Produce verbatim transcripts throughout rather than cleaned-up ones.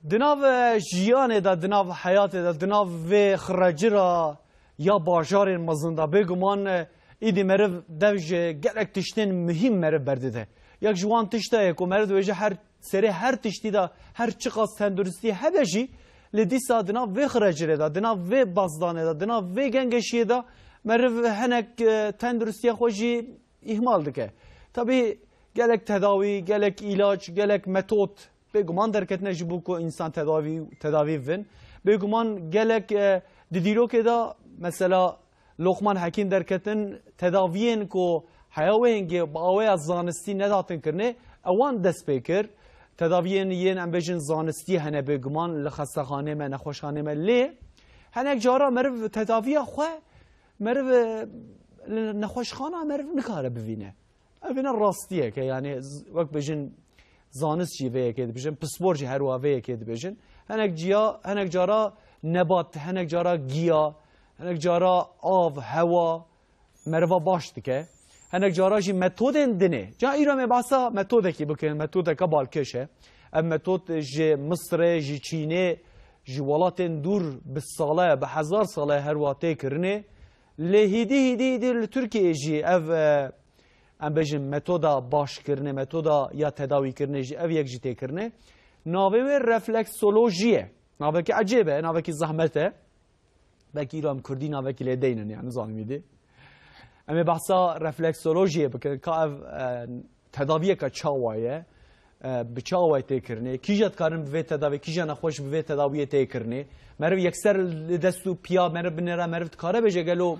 Di nav, e, jiyanê de, di nav heyatê de, di nav vê xirecira ya bajarên mezin de, bêguman, e, îdî meriv dev ji gelek tiştên muhîm meriv berdide. Yek ji wan tişta ye ku meriv dibêje her serê her tiştî de, her çiqas tenduristî hebe jî, lê dîsa di nav vê xirecirê de, di nav vê bazdanê de, di nav vê gengeşiyê de meriv hinek, e, tenduristiya xwe jî îhmal dike. Tabî gelek tedawî, gelek îlaç, gelek metod bêguman derketine ji bo ku însan tedawî, tedavî bibin. Bêguman gelek, e, di dîrokê de mesela Loqman Hekîm derketin, tedaviyên ku heya wê hingê bi aweya zanistî nedatin kirinê, ewan dest pê kir. Tedaviyên yên, em bêjin, zanistî hene bêguman li xestexanê me, nexweşxanê me. Lê hinek cara meriv tedaviya xwe, meriv, e, li nexweşxana meriv nikare bivîne. Ev ne rastiyek e, yani z-, wek bêjin, zanist jî vê yekê dibêjin, pispor jî her wiha vê yekê dibêjin. Hinek ciya, hinek cara nebat, hinek cara giya, hinek cara av, hewa meriva baş dike. Hinek cara jî metodên din ê. Ca îro em ê behsa metodekî bikin, metodeka balkêş e. Ev metod ji Misirê, ji Çînê, ji welatên dûr bi sala ye, bi hezar sala ye her wiha tê kirinê. Lê hîdî, hîdî, hîdî li Tirkiyeyê jî ev, e, em bêjin, metoda başkirinê, metoda ya tedawîkirinê jî, ev yek jî tê kirinê. Navê wê refleksolojî ye. Navekî ecêb e, navekî zehmet e. Belkî îro em kurdî navekî lê deynin, yani nizanim îdî. Em ê behsa refleksolojiyê bikin, ka ev, e, tedaviyeke çawa ye, e, bi çi awayî tê kirinê, kîja dikarin bi vê tedaviyê, kîja nexweş bi vê tedawiyê tê kirinê. Meriv yekser li dest û piya meriv binêre, meriv dikare bêje gelo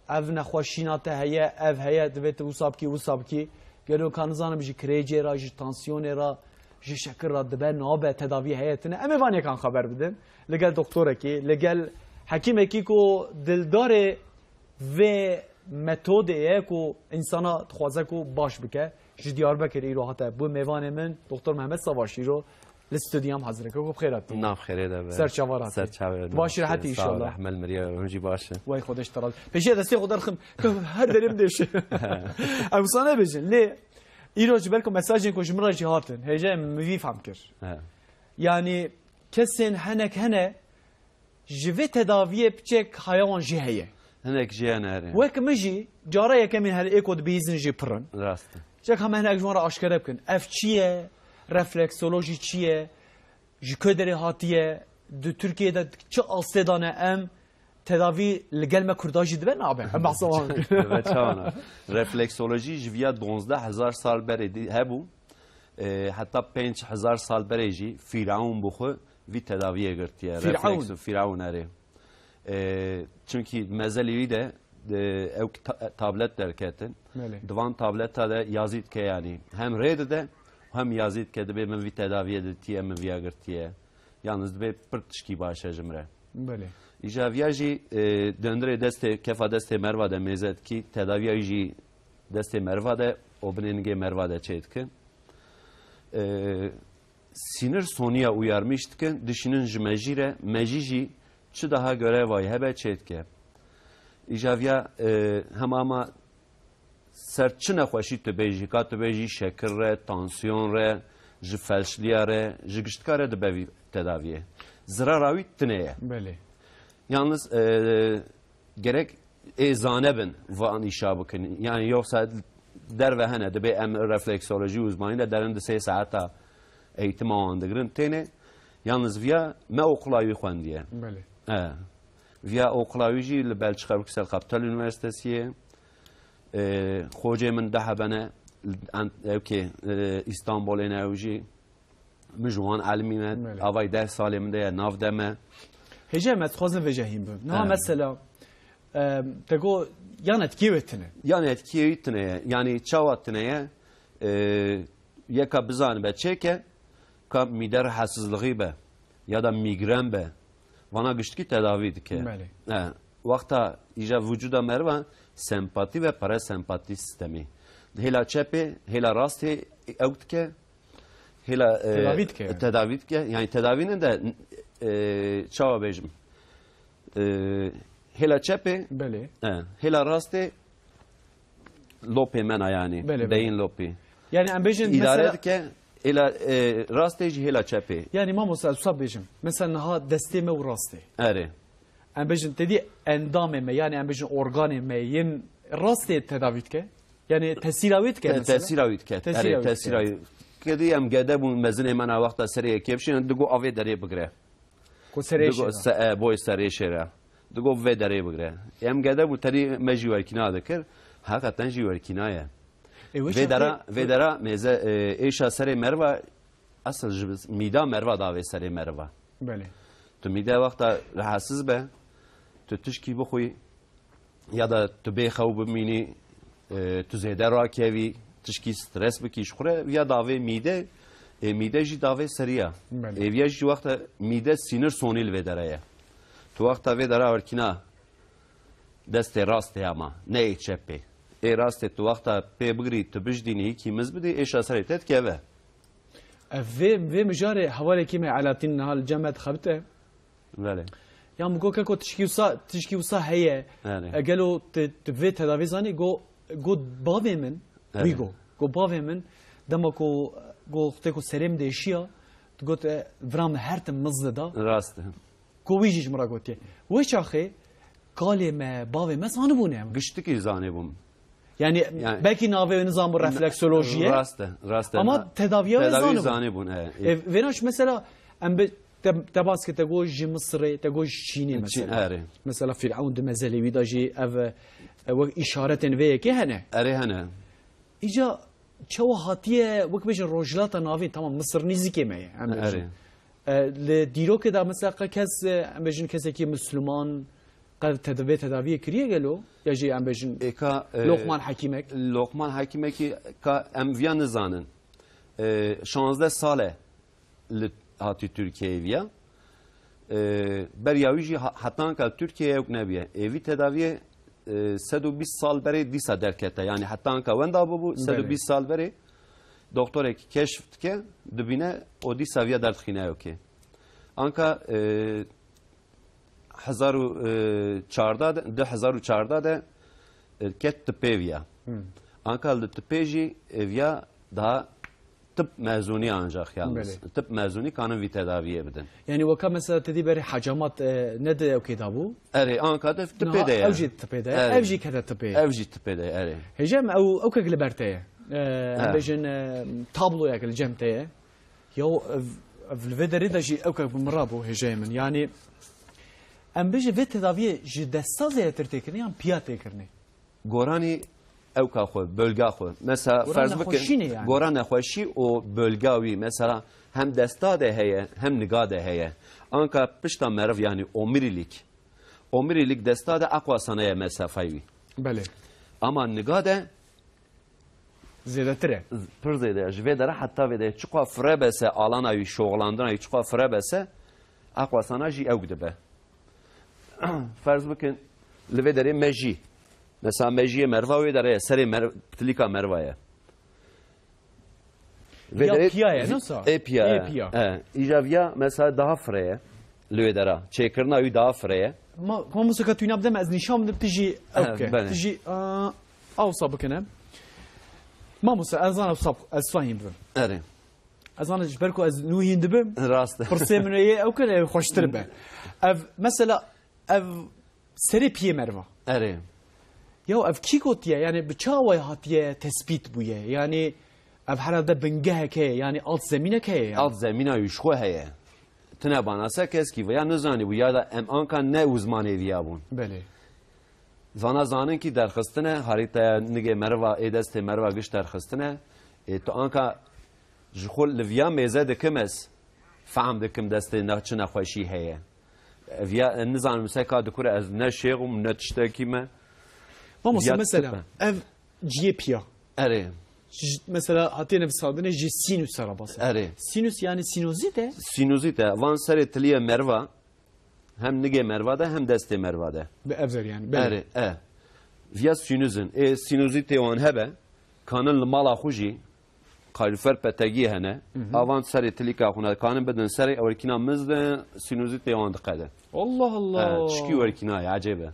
ev nexweşîna te heye, ev heye, divê tu wisa bikî, wisa bikî. Gelo ka nizanim ji kirêcê re, ji tansiyonê re, ji şekir re dibe, nabe, tedavî heye tine. Em ê van yekan xeber bidin. Li gel doktorekî, li gel hekîmekî ku dildarê vê metodê ye ku însana dixwaze ku baş bike. Ji Diyarbekirê îro hate bû mêvanê min, Doktor Mehmet Savaş îro li stûdiyam hazir e. Keko bi xêr hatî. Nav xêrê de be. Ser çava hatî. Ser çavê de. Baş rehetî inşallah. Sağ ol, Ehmel Miriye, hûn jî baş in. Wey Xwedê ji te razî. Pêşiya destê xwe derxim. Her derê min dêşe. Em wisa nebêjin. Lê îro ji ber ku mesajên ku ji min re jî hatin, hêja min vî fehm kir. He. Yani kesên henek hene ji vê tedaviyê piçek haya wan jî heye. Hinek jî hene, erê. Wek min jî cara yekemîn her ê ku dibihîzin jî pir in. Rast e. Çek heme hinek ji wan re aşkere bikin. Ev çi ye? Refleksolojî çi ye? Ji ku derê hatiye? Di Tirkiyeyê de çi astê dane em? Tedavî li gel me Kurda jî dibe nabe? Em behsa wan bikin. Dibe çawa ne? Refleksolojî ji viya duwazdeh hezar sal berê dî hebû. E, heta pênc hezar sal berê jî Fîraun bi xwe vî tedaviyê girtiye. Fîraun? Reflekso-, Fîraun erê. E, çunkî mezelî wî de, e, ew ta-, tablet derketin. Belê. Di van tableta de yazî dike, yanî hem rê dide, hem yazî dike, dibê min vî tedaviyê ditiye, min viya girtiye. Yalnız dibê pir tişkî baş e ji min re. Belê. Îja viya jî, e, di hundirê destê, kefa destê meriva de mêze dikî, tedaviya wî jî destê meriva de û binê ningê meriva de çê dike. E, sînir soniya uyarmış dike, dişînin ji mejî re, mejî jî çi daha görevayî hebe çê dike. Îja viya, e, hema ma ser çi nexweşî tu bêjî, ka tu bêjî şekir re, tansiyon re, ji felçliya re, ji giştika re dibe vî tedaviyê. Zirara wî tune ye. Belê. Yalnız, e, gerek ê zane bin van îşa bikin. Yani yoksa derve hene, dibê em refleksolojî uzmanî de derin di sê saeta eğitima wan digirin têne. Yalnız viya me oqula wî xwendiye. Belê. E. Viya oqula wî jî li Belçika Brüksel Kapital Üniversitesi ye. E, xocê min de hebene, en-, ew kê, e, Îstanbulê ne ew jî. Min ji wan elimîne, Belê. Avay deh salê min de ye, nav de me. Hêje me dixwazin vêje hîn bim. Niha Evet. mesela, e, te got, yan etkiyê wê tune. Yan etkiyê wî tune ye. Yani çawa tune ye? E, yeka bizanibe çêke, ka mîde rahatsızlığı be, ya da migren be, vana giştikî tedavî dike. Belê. E, wexta îja vücuda meriva sempati ve parasempati sistemî. Hêla çepê, hêla rastê ew dike, Hêla, e, Tedavî dike yani. Tedavî dike. Yani tedavî ne de, e, çawa bêjim? E, hêla çepê, Belê. e, hêla rastê lopê mena yani. Belê, belê. Beyin lopî. Yani em bêjin İdare mesela dike, Hêla, e, rastê jî hêla çepê. Yani mamosta, ez wisa bêjim. Mesela niha destê me û rastê. Erê. Em bêjin, te dî endamê me, yani em bêjin organê me yên rastê tedavî dike. Yani tesîra wê dike Te-, mesela. Tesîra wî dike. Tesîra Erê, wî dike. Tesîra wî. Kedî em gede bûn, mezinê me na wexta serê yekê bişînin, digo avê derê bigire. Ku serê Digo şêra. se-, e, boy serê şêra. Digo vê derê bigire. Em gede bû, terî me jî werkîna dikir. Hakikaten jî werkîna ye. E, wê Vê çaxê dera, vê dera mêze, e, êşa serê meriva, asıl ji mîda meriva davê serê meriva. Belê. Tu mîde wexta rahatsiz be, tu tişkî bixwî, ya da tu bê xew bimînî, e, tu zêde rakevî, tişkî stres bikî ji xwe re, ya davê mîde, e, mîde jî davê serî ya. Belê. Êviya jî wexta mîde sînir sonî li vê dere ye. Tu wexta vê dera werkîna destê rastê ama, ne ê çepê. Ê rastê tu wexta pê bigirî, tu bijdînî, hîkî miz bidî, êşa serê te dikeve. Ev vê, vê mijarê hevalekî me Elatîn niha li cem me dixebite. Belê. Ya min got, keko tişkî wisa, tişkî wisa heye. Belê. E, gelo tu, tu vê tedavî zanî? Go, got bavê min, Belê. wî go. Go bavê min, dema ku, go xutê ku serê min dêşiya, tu got, e, vira min her tim miz dida. Rast e. Ku wî jî ji min re gotiye. Wê çaxê kalê me, bavê me zanibûne em. Giştikî zanîbûm. Yani, Yani, belkî navê wê nizam bu refleksolojiye. Rast e, rast e. Ama Na-, tedaviya wê tedavî zanibûn. zanîbûn, e, e. E, vêna jî mesela, em bi te, te bas kir, te got ji Misirê, te got ji Çînê Çîn, mesela. erê. Mesela Fîrewn di mezelê wî de jî ev, e, wek îşaretên vê yekê hene. Erê hene. Îca çawa hatiye, wek bêjin Rojhilata Navîn, tamam, Misir nîzikê me ye, em bêjin. Erê. E, li dîrokê de mesela qe kes, e, em bêjin kesekî Misliman, qe tedavê, tedaviyê kiriye gelo? Ya jî em bêjin Êka, e, Lokman Hekîmek? Lokman Hekîmekî ka em viya nizanin. E, şazdeh sal e li hatî Tirkiyeyê viya. E, beriya wî jî ha-, hetanka Tirkiyeyê ewk nebûye. Ê vî tedaviyê, e, sed û bîst sal berê dîsa derkete. Yani hetanka wenda bûbû, Belê. sed û bîst sal berê doktorek keşf dike, dibîne, o dîsa viya derdixîne ewkê. Anka, e, hezar û çardeh de, du hezar û çardeh de, e, ket tipê viya. Hmm. Anka li tipê jî, e, viya daha tip mezûnî ancak yalnız. Belê. Tip mezûnî kanin vî tedaviyê bidin. Yani weka mesela te dî berê hecamat, e, ne de ewkê da bû? Erê, anka de tipê Niha de ye. ew jî tipê de ye, Erê. ev jî kete tipê. Ev jî tipê de ye, erê. Hêja em ew, ewkek li ber te ye. E, em Ha. bêjin, e, tabloyek li cem te ye. Ya ev, ev li vê derê de jî ewkek bi min re bû hêjayê min. Yani em bêjin vê tedaviyê ji desta zêdetir tê kirinê yan piya tê kirinê? Goranî ewka xwe, bölga xwe. Mesela Goran ferz bikin, nexweşî ne yani? Goran nexweşî û bölga wî. Mesela hem desta de heye, hem niga de heye. Anka pişta meriv yani omurilik. Omurilik desta de aqwa sana ye mesafay wî. Belê. Ama niga de Zêdetir e. Pir zêde. Ji vê dera heta vê de çiqa fire bese, alana wî, şoxlandina wî çiqa fire bese, aqwa sana jî ewk dibe. Ferz bikin, li vê derê mejî. Mesela mejiyê meriva wê dere ye, serê mer-, pitilîka meriva ye. Vê Ya derê piya ye, nasıl? Ê piya, Ê e. piya. E. Îja viya mesela daha fire ye. Li wê dera. Çêkirina wî daha fire ye. Ma, ma musika tu îna bide me, ez nîşan bidim, tu jî Eh, ewke. belê. Tu jî, a, awsa bikine. Mamoste, ez zana wisa, ez wisa hîn bibim. Erê. Ez zana ji ber ku ez nû hîn dibim. Rast e. Pirsê min ê ewke, ew xweştir be. Ev, mesela, ev serê piyê meriva. Erê. Ya ev kî gotiye? Yani bi çawa hatiye tespît bûye? Yani ev herhalde bingehek heye, yani alt zemînek heye yani. Alt zemîna wî ji xwe heye. Tine banase keskî viya nizanî bû ya da em anka ne uzmanê viya bûn. Belê. Vana zanin kî derxistine, harîtaya nigê meriva, ê destê meriva giş derxistine. Ê tu anka ji xwe li viya mêze dikim ez, fehm dikim destê ne çi nexweşî heye. Ev ya, e, nizanim se ka dikure ez ne şêx im, ne tiştekî me. Mamoste, Ya mesela, tipe. ev ciyê piya. Erê. Ji, mesela, hatiye nivîsandinê ji sînus re base. Erê. Sînus yani sînozît e? Sînozît e. Van serê tiliyê meriva, hem nigê meriva de, hem destê meriva de. Bi ev der yani, belê. Erê, e. Viya sînuzin. Ê sînozîtê wan hebe, kanin li mala xwe jî, Kalorifer petegiyê hene. Hı hı. Avan serê tilîka xwe ne. Kanin bidin serê, ew kîna miz de sînozîtê wan diqede. Allah Allah. He, tişkî werkîna ye, ecêb e.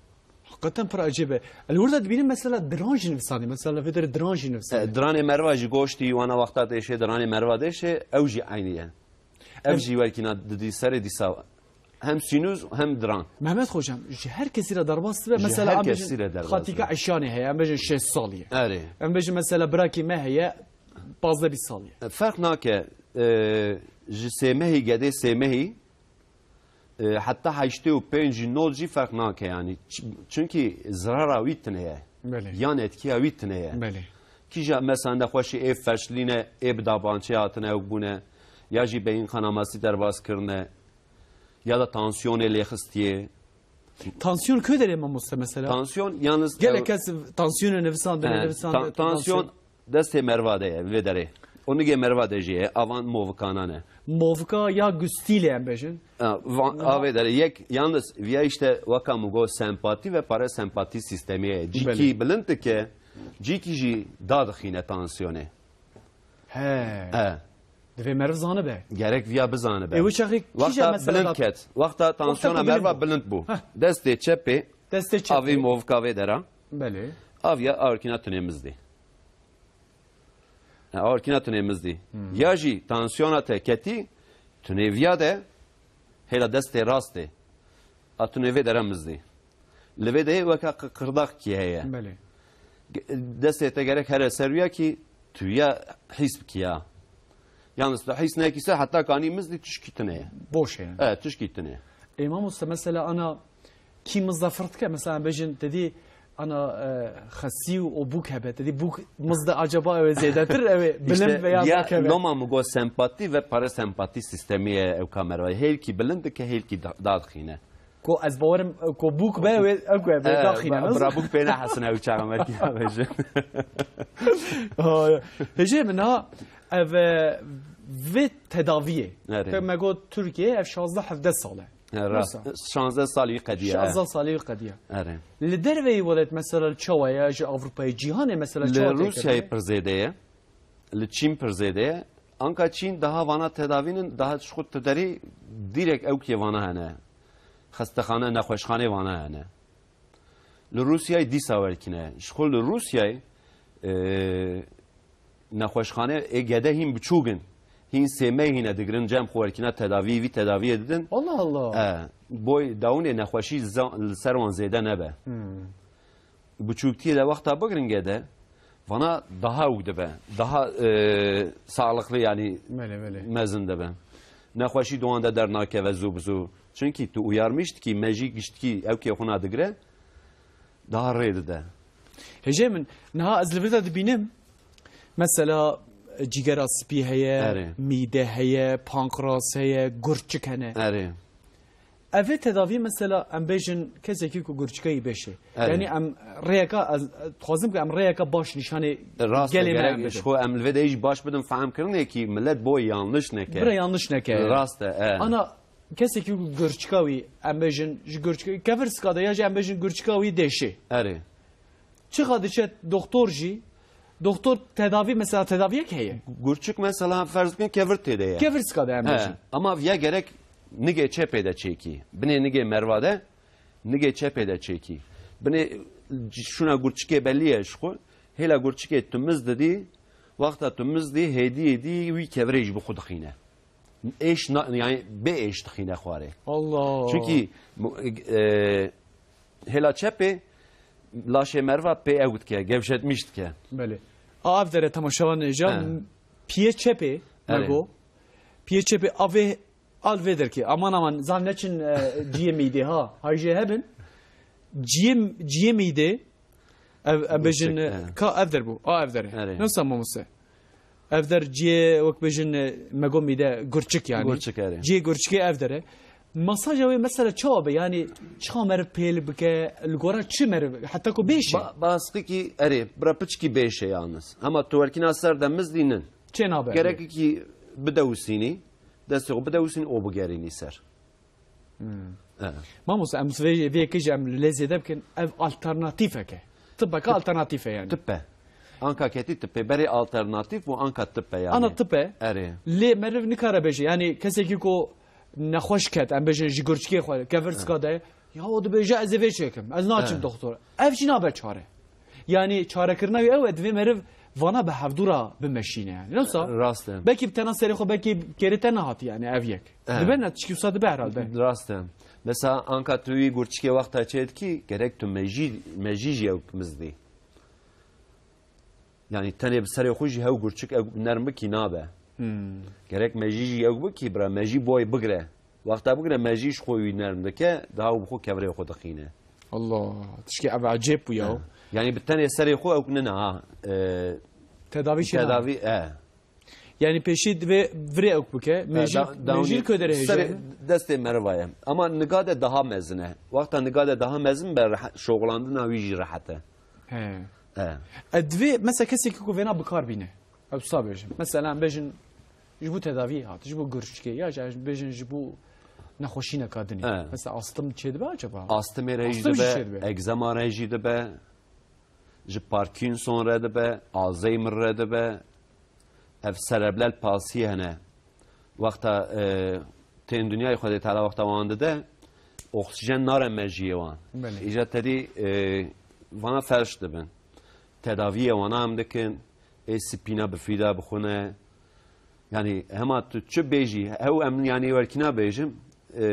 Hakikaten pir ecêb e. Li wir de dibînim mesela diran jî nivîsandî. Mesela vê derê diran jî nivîsandî. E, diranê merva jî goştî, wana wexta têşê, diranê merva têşê, ew jî eynî ye. Ev Em- jî wekîna didî serê dîsa. Hem sînûz hem diran. Mehmet Hocam, ji her kesî re derbas dibe. Ji Mesela her em kesî bêjin re derbas xatîka dibe. Eşyanê heye, em bêjin şêst salî ye. Erê. Em bêjin mesela birakî me heye, pazdeh bîst salî ye. E, ferq nake, e, ji sêmehî, gedê sêmehî, e, heta heştê û pênc jî, nod jî ferq nake yani. Ç-, çunkî zirara wî tune ye. Belê. Yan etkiya wî tune ye. Belê. Kîja mesela nexweşî ê feşlîne, ê bi dabançê hatine ew bûne, ya jî beyin kanamasî derbas kirine, ya da tansiyonê lêxistiye. Tansiyon ku derê mamoste mesela? Tansiyon yalnız Gelek ev- kes tansiyonê nivîsandine, He, nivîsandine, ta-, tansiyon destê merva de ye, vê derê. O nigê merva de jî ye, avan movikanan e. Movika ya gustîlê em bêjin. Ha, va-, a vê derê yek, yalnız viya işte weka min got sempati ve parasempati sistemî ye. Cîkî Belê. Bilind dike, cîkî jî dadixîne tansiyonê. He. He. Divê meriv zanibe. Gerek viya bizanibe. Ê, wê çaxê kîja Wexta mesela bilind dat- ket. Wexta tansiyona bilind merva bû. Bilind bû. Heh. Destê çepê. Destê çepê. Avî movika vê dera. Belê. Aviya awirkîna tunê mizdî. E, awirkîna tunê mizdî. Hmm. Ya jî tansiyona te ketî, tunê viya de, hêla destê rastê. A tunê vê dera mizdî. Li vê de weka qi-, qirdaxkî heye. Belê. Ge-, destê te gerek here ser wîya kî tu ya hîs bikî ya. Yalnız tu hîs nekî se heta kanî mizdî tişkî tune ye. Boş e yani. E, tişkî tune ye. Ê mamoste mesela ana kî mizda firq dike? Mesela bêjin te dî ana, e, xesî û bûk hebe. Te dî bûk mizda acaba ew ê zêdetir ew ê bilind İşte veya ya zêk hebe? Noma min got sempati ve parasempati sistemî ye ew kamera. Hêlkî bilind dike, hêlkî da-, dadixîne. Ku ez bawerim, ku bûk be, wê, ew ku be, Ee, daxîne, bira bûk pê nehesine ew çaxa merkî nabêje. Hecê min ha, ev, e, vê tedaviyê. Erê. Ke me got Tirkiye, ev şazdeh hevdeh sal e. He, rast. Wisa. Şazdeh salî qediya, he. Şazdeh salî qediya. Erê. Li derveyî welat mesela çawa ye, ji Avrupayê, cîhanê mesela çawa tê kirinê? Li Rûsyayê pir zêde ye. Li Çîn pir zêde ye. Anka Çîn daha vana tedavînin, daha ji xwe tu derî dîrek ew kê vana hene. Xestexane, nexweşxanê vana hene. Li Rûsyayê dîsa werkîne. Ji xwe li Rûsyayê, e, nexweşxane ê gede hîn biçûk in. Hîn sêmeyê hîne digirin cem xwe werkîna tedavî, vî tedaviyê didin. Allah Allah. E, boy dawinê nexweşî za-, li ser wan zêde nebe. Hmm. Biçûktiyê de wexta bigirin gede, vana daha ew dibe, daha, e, sağlıklı yani Belê, belê. Mezin dibe. Nexweşî di wan de dernakeve zû bi zû. Çunkî tu uyarmış dikî, me jî giştkî ew kê xwe nadigire, daha rê dide. Hêjê min, niha ez li vir de dibînim, mesela, cîgera spî heye, Erê. Mîde heye, pankras heye, gurçik hene. Erê. Ev ê tedavî mesela em bêjin kesekî ku gurçikayî beşê. Erê. Yani em rêyeka, ez dixwazim ku em rêyeka baş nîşanê Rast e, gelê me gerek em bidin. Ji xwe em li vê de jî baş bidin fehm kirinê kî millet bo yanlış neke. Bira yanlış neke. Rast e, e. Ana kesekî ku gurçika wî em bêjin ji gurçika, kevir sika de ya jî em bêjin gurçika wî deşê. Erê. Çiqa diçe doktor jî, doktor tedavî, mesela tedaviyek heye. Gurçik mesela ferz bikin kevir tê de ye. Kevir sika de em He, bêjin. Ama viya gerek nigê çepê de çêkî. Binê nigê merva de, nigê çepê de çêkî. Binê şuna gurçikê belî ye ji xwe. Hêla gurçikê tu miz didî, wexta tu miz dî, hêdî hêdî wî kevirê ji bi xwe dixîne. Êş na-, yani bê êş dixîne xwarê. Allah. Çünkü mu-, e, hêla çepê laşê merva pê ew dike, gevşetmiş dike. Belê. A ev dere temaşevan nêja, He. Piyê çepê, Erê. Mego. Piyê çepê avê al vê derkê. Aman aman, zan neçin, e, ciyê mîdê ha. Hay jê hebin. Ciyê, ciyê mîdê, ev, em bêjin, Gurçik, e, he. Ka ev der bû. A ev der e. Erê. Nasıl mamose? Ev der ciyê, wek bêjin, e, Mego mîde gurçik yani. Gurçik, erê. Ciyê gurçikê ev der e. Masaja wê mesela çawa be? Yani çawa meriv pêl bike, li gora çi meriv? Heta ku bêşe. Ba-, baskı ki, erê, bira piçkî bêşe yalnız. Ama tu werkîna ser de mizdînin. Çê nabe. Gerek ki bidewisînî, destê xwe bidewisînî, o bigerînî ser. Hmm. Evet. Mamoste, em vê, vê yekê jî em lê zêde bikin, ev alternatîfek e. Tibbeke alternatîf e yani. Tip e. Anka ketî tip e. Berê alternatîf û anka tip e yani. Ana tip e. Erê. Lê meriv nikare bêje. Yani kesekî ku nexweş ket, em bêjin ji gurçikê xwe, kevir sika de, Ya o dibêje, "Ez ê vê çêkim, ez naçim He. doktor." Ev jî nabe çare. Yani çarekirina wî ew e, divê meriv vana bi hevdû re bimeşîne yani. Nasıl? Rast e. Belkî bi tena serê xwe, belkî kêrê te nehat yani ev yek. He. Dibe ne, tişkî wisa dibe herhalde. Rast e. Mesela anka tu wî gurçikê wexta çê dikî, gerek tu mejî, mejî jî ew mizdî. Yani tenê bi serê xwe jî hew gurçik ew nerm bikî nabe. Hmm. Gerek mejî jî ew bikî bira, mejî boy bigre. Wexta bigre mejî ji xwe wî nerm dike, daha û bi xwe kevirê xwe dixîne. Allah, tişkî ev ecêb bû ya. Ha. Yani bi tenê serê xwe ew nina ha. E, Tedavî çê tedavî, e. Yani pêşî divê virê ew bike, E, mejî, da- dawni mejî li ku derê serê hêja. Destê meriva ye. Ama niga de daha mezin e. Wexta niga de daha mezin be rehe-, şoxlandina wî jî rehet e. He. E. E, divê mesela kesekî ku vêna bi kar bîne. Ew wisa bêjin. Mesela em bêjin ji bo tedaviyê hat, ji bo gurçikê ya jî em bêjin ji bo nexweşîneka dinê. E. Mesela astım çê dibe acaba? Astımê re jî Astım jî dibe, çê dibe. Egzema re jî dibe, ji Parkinson re dibe, Alzheimer re dibe. Ev sereblel palsî hene. Wexta, e, tên dinyayê Xwedê Teala wexta wan dide, oksijen nare mejiyê wan. Belê. Îca tedî, e, vana felç dibin. Tedaviyê wana em dikin, ê spîna bi fîda bixwine. Yani hema tu çi bêjî, hew em yani werkîna bêjim, e,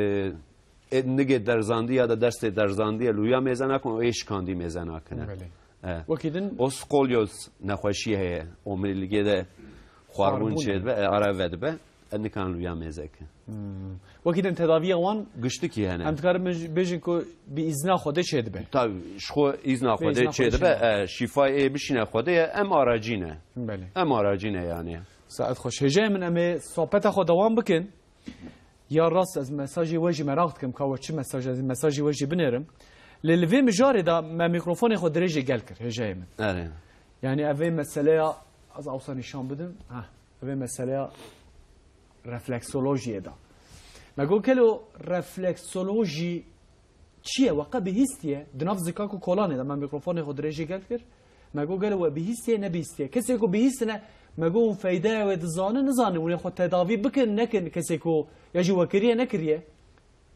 ê nigê derzandî ya da destê derzandî ya lûya mêze nakin û ê şikandî mêze nakine. Belê. E. Wekî din O skolyoz nexweşî heye, omrîligê de xwarbûn Xwarbûn. çêdibe, e, ara vedibe, e, nikan lûya mêze ke. Hmm. Wekî din tedaviya wan Giştikî hene. Em dikarin bêj-, bêjin ku bi îzna Xwedê çêdibe. Tabii, ji xwe îzna Bi Xwedê îzna Xwedê çêdibe, çêdibe. E, şîfayê ê bişîne Xwedê ye, em aracî ne. Belê. Em aracî ne yani. Saet xweş. Hêjayê min, em ê sohbeta xwe dewam bikin. Ya rast, ez mesajê we jî meraq dikim, ka we çi mesaj, ez mesajê we jî binêrim. Lê li vê mijarê de me mîkrofonê xwe dirêjê gel kir, hêjayê min. Erê. Yani ev ê meseleya, ez awsa nîşan bidim, ha, ev ê meseleya refleksolojiyê de. Me got, gelo refleksolojî çi ye? We qe bihîstiye? Di nav zikak û kolanê de me mîkrofonê xwe dirêjê gel kir. Me got, gelo we bihîstiye, nebihîstiye? Kesê ku bihîstine, me got, hûn feydeya wê dizanin, nizanin, hûn ê xwe tedavî bikin, nekin, kesê ku ya jî we kiriye, nekiriye.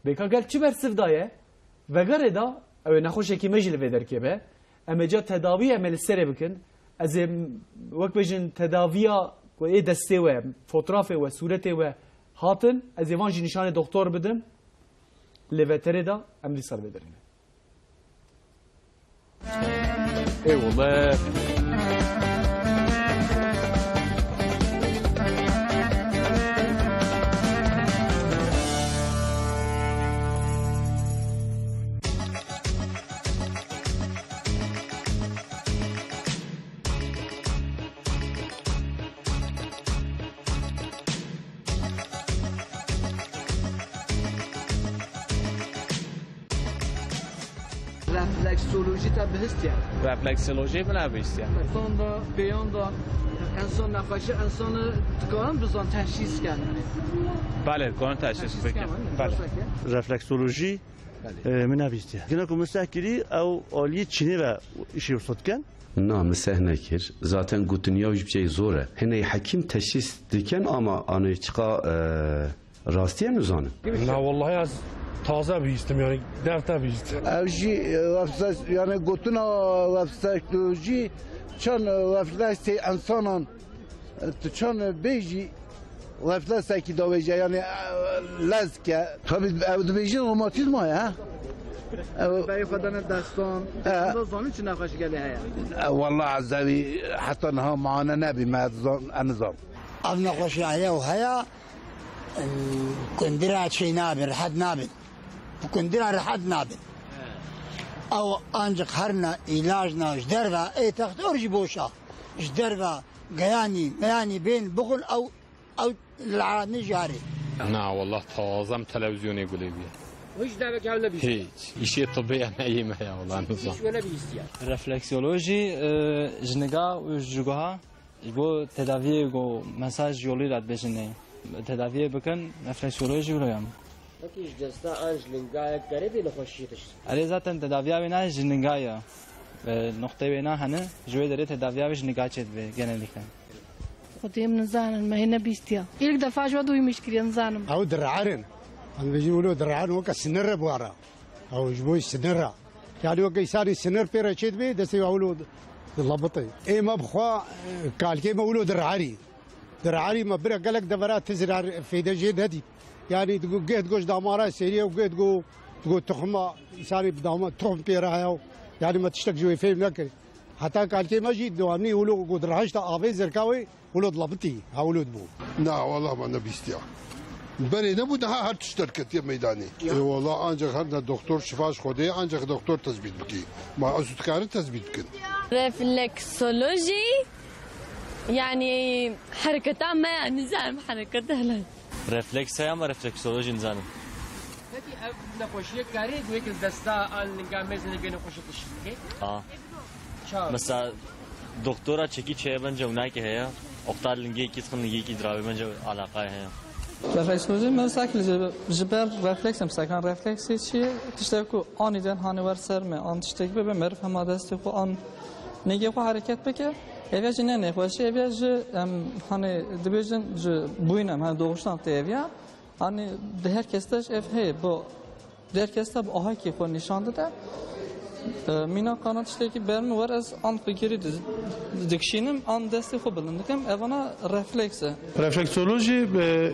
Bêka gel çi bersiv daye? Vegerê da, ew ê nexweşekî me jî li vê derkê be. Em ê ca tedavî em ê li serê bikin. Ez ê, wek bêjin, tedaviya ku ê destê we, fotrafê we, sûretê we hatin, ez ê van jî nîşanê doktor bidim. Lê veterê de em dîsa li vê derê ne. Eyvallah. Refleksolojî te bihîstiye? Refleksolojî min bihîstiye. Tan da, beyan da, insan nexweşi, insanı dikarin bizan teşhîs ken. Belê, dikarin teşhîs Teşhîs bikin. ken, Belê. Refleksolojî, Belê. e, min nebîstiye. Gina ku min seh kirî, ew aliyê Çînê ve işê wisa dikin. Na, min seh nekir. Zaten gotin ya jî bi şey zor e. Hiney hekîm teşhîs dikin ama ano çiqa, e, rastî ye nizanim. Na, wallahî ez taze bihîstim, yani dev te bihîstim. Ev jî, e, website, yani gotina websitolojî çend, e, refleksê insanan, e, tu çend bêjî refleksekî davêje, yani, e, lezke. Tabii ev dibêjin romatizma ya. Ev Beyê xwe dane destan. He. Destan zanin çi nexweşî gelê heye? E, wallah ez evî heta niha mane nebî me zan, en zan. Ev nexweşiya heye û heye, e, kundira çê nabin, rehet nabin. Bi kundira rehet nabin. Ew ancak herna îlacna ji derve, ê textor jî boşa. Ji derve geyanî, meyanî bên bixwin ew, ew li nijî herê. Na, wallah tazem televîzyonê gulê bîye. Hiç devek ew nebîst. Hiç. Îşê tibê ye neyê me ya, wallah nizam. Hiç we nebîstiye. Refleksiyolojî, e, ji niga û ji guha Ji bo tedaviyê ku mesaj yolî re dibêjin ê. Tedaviyê bikin, refleksolojî wilo ye. Peki ji desta an ji linga ye gerê vê nexweşiyê tişt? Erê zaten tedaviya wê nayê ji linga ye. E, noqteyê wê na hene, ji wê derê tedaviya wê ji linga çêdibe genellikle. Xwedê min nizanin, me hê nebîstiya. Îlk defa ji we duymuş kiriye, nizanim. Ew dire'erin. Em bêjin wilo dire'erin weke sinir re bû ara. Ew ji bo sinir e. Yani weke îsanî sinir pê re çêdibe, destê wilo dilebite. Ê me bi xwe, e, kalkê me wilo dirherî. Dirherî me bire gelek devera ti zirar fêde jê nedît. Yani digo geh digo ji damara sêriye û geh digo, digo tuxuma îsanî bi dama tuxum pê re heye. Yani me tiştek ji wê fêm nekir. Heta kalkê me jî dewamî wilo ku direhişta avê zirka wê, Wilo dilebitî, ha wilo dibû. Na, wallah me nebîstiya. Berê nebû, niha her tişt derketiye meydanê. Ya. Ê, wallah, ancak her ne doktor şifa ji Xwedê, ancak doktor tezbît bikî. Ma ez dikarin tezbît bikin. Refleksoloji, yani hereketa me, nizam hereketa lan. Refleks heye ama refleksoloji nizanim. Peki ev nexweşiyê karê ku yek li desta an linga mêzê bê nexweşiyê tişt bike? A. Çawa? Mesela doktora çekî çeye bence ew nake heye. Oxtar lingê yekî dixin lingê yekî dirabê bence alaqayê heye. Refleksoloji mesela ki ji, ji ber refleks em sekan refleksê çi tiştek ku anîden hani wer ser me an tiştek bibe meriv hema destê xwe an nêgê xwe hereket bike. Ev ya jî ne nexweşî, ev ya jî em hani dibêjin ji bûyîn em hani doğuştan tê ev ya. Hani di her kes de ev heye, bu di her kes de bi ahakî xwe nîşan dide. E, mîna kana tiştekî ber min wer ez an fikirî di-, dikişînim, an destê xwe bilind dikim. Evana refleks e. Refleksolojî, e,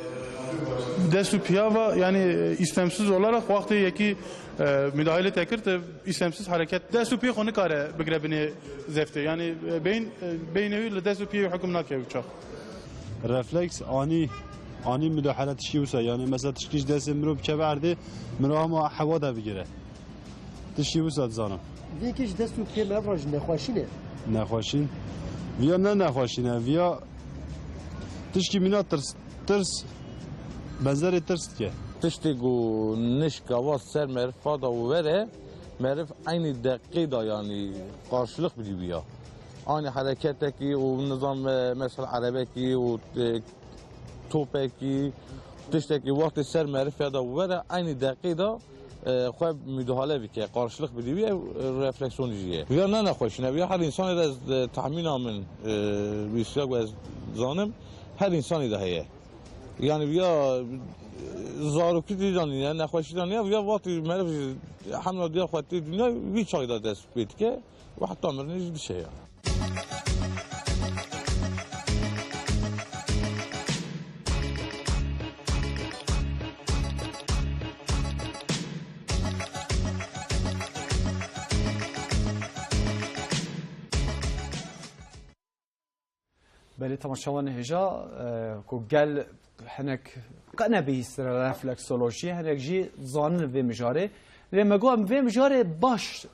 dest û piya ve, yani, e, istemsiz olarak wextê yekî, e, müdahale te kir, te istemsiz hareket, dest û piyê xwe nikare bigire binê zeftê. Yani, e, beyin, e, beynê wî li dest û piyê wî hukm nake wî çax. Refleks anî, anî müdahale tişkî wisa. Yani mesela tişkî ji destê mirov biçe erdê, mirov hema hewa de bigire. Tişkî wisa dizanim. Vê yekê ji dest û piyê meriv re jî nexweşîn e. Nexweşîn. Viya ne nexweşîn e. Viya tişkî mîna tirs, tirs, benzerê tirs dike. Tiştê ku nişka wa ser meriv fada û were, meriv eynî deqê da, yani qarşılık bidî wî ya. Anî hereketekî û nizam, e, mesela erebekî û, e, topekî, tiştekî wextê ser meriv feda were, eynî deqê de, e, xwe müdahale bike, qarşılık bidî wî, ev, e, refleksiyonî jî ye. Viya ne nexweşîn e, viya her insanê de ez, e, tahmîna min, e, wî siya ku ez zanim, her insanê de heye. Yani viya, e, zarokî de nîne, nexweşî de nîne, viya wextê meriv jî hemla diya xwe tê dinya, wî çaxê de dest pê dike. Û heta mirinê jî dişe ya. Belê temaşevanê hêja, e, ku gel hinek qe nebihîstire refleksolojiyê, hinek jî zanin vê mijarê. Lê me got em vê mijarê baş,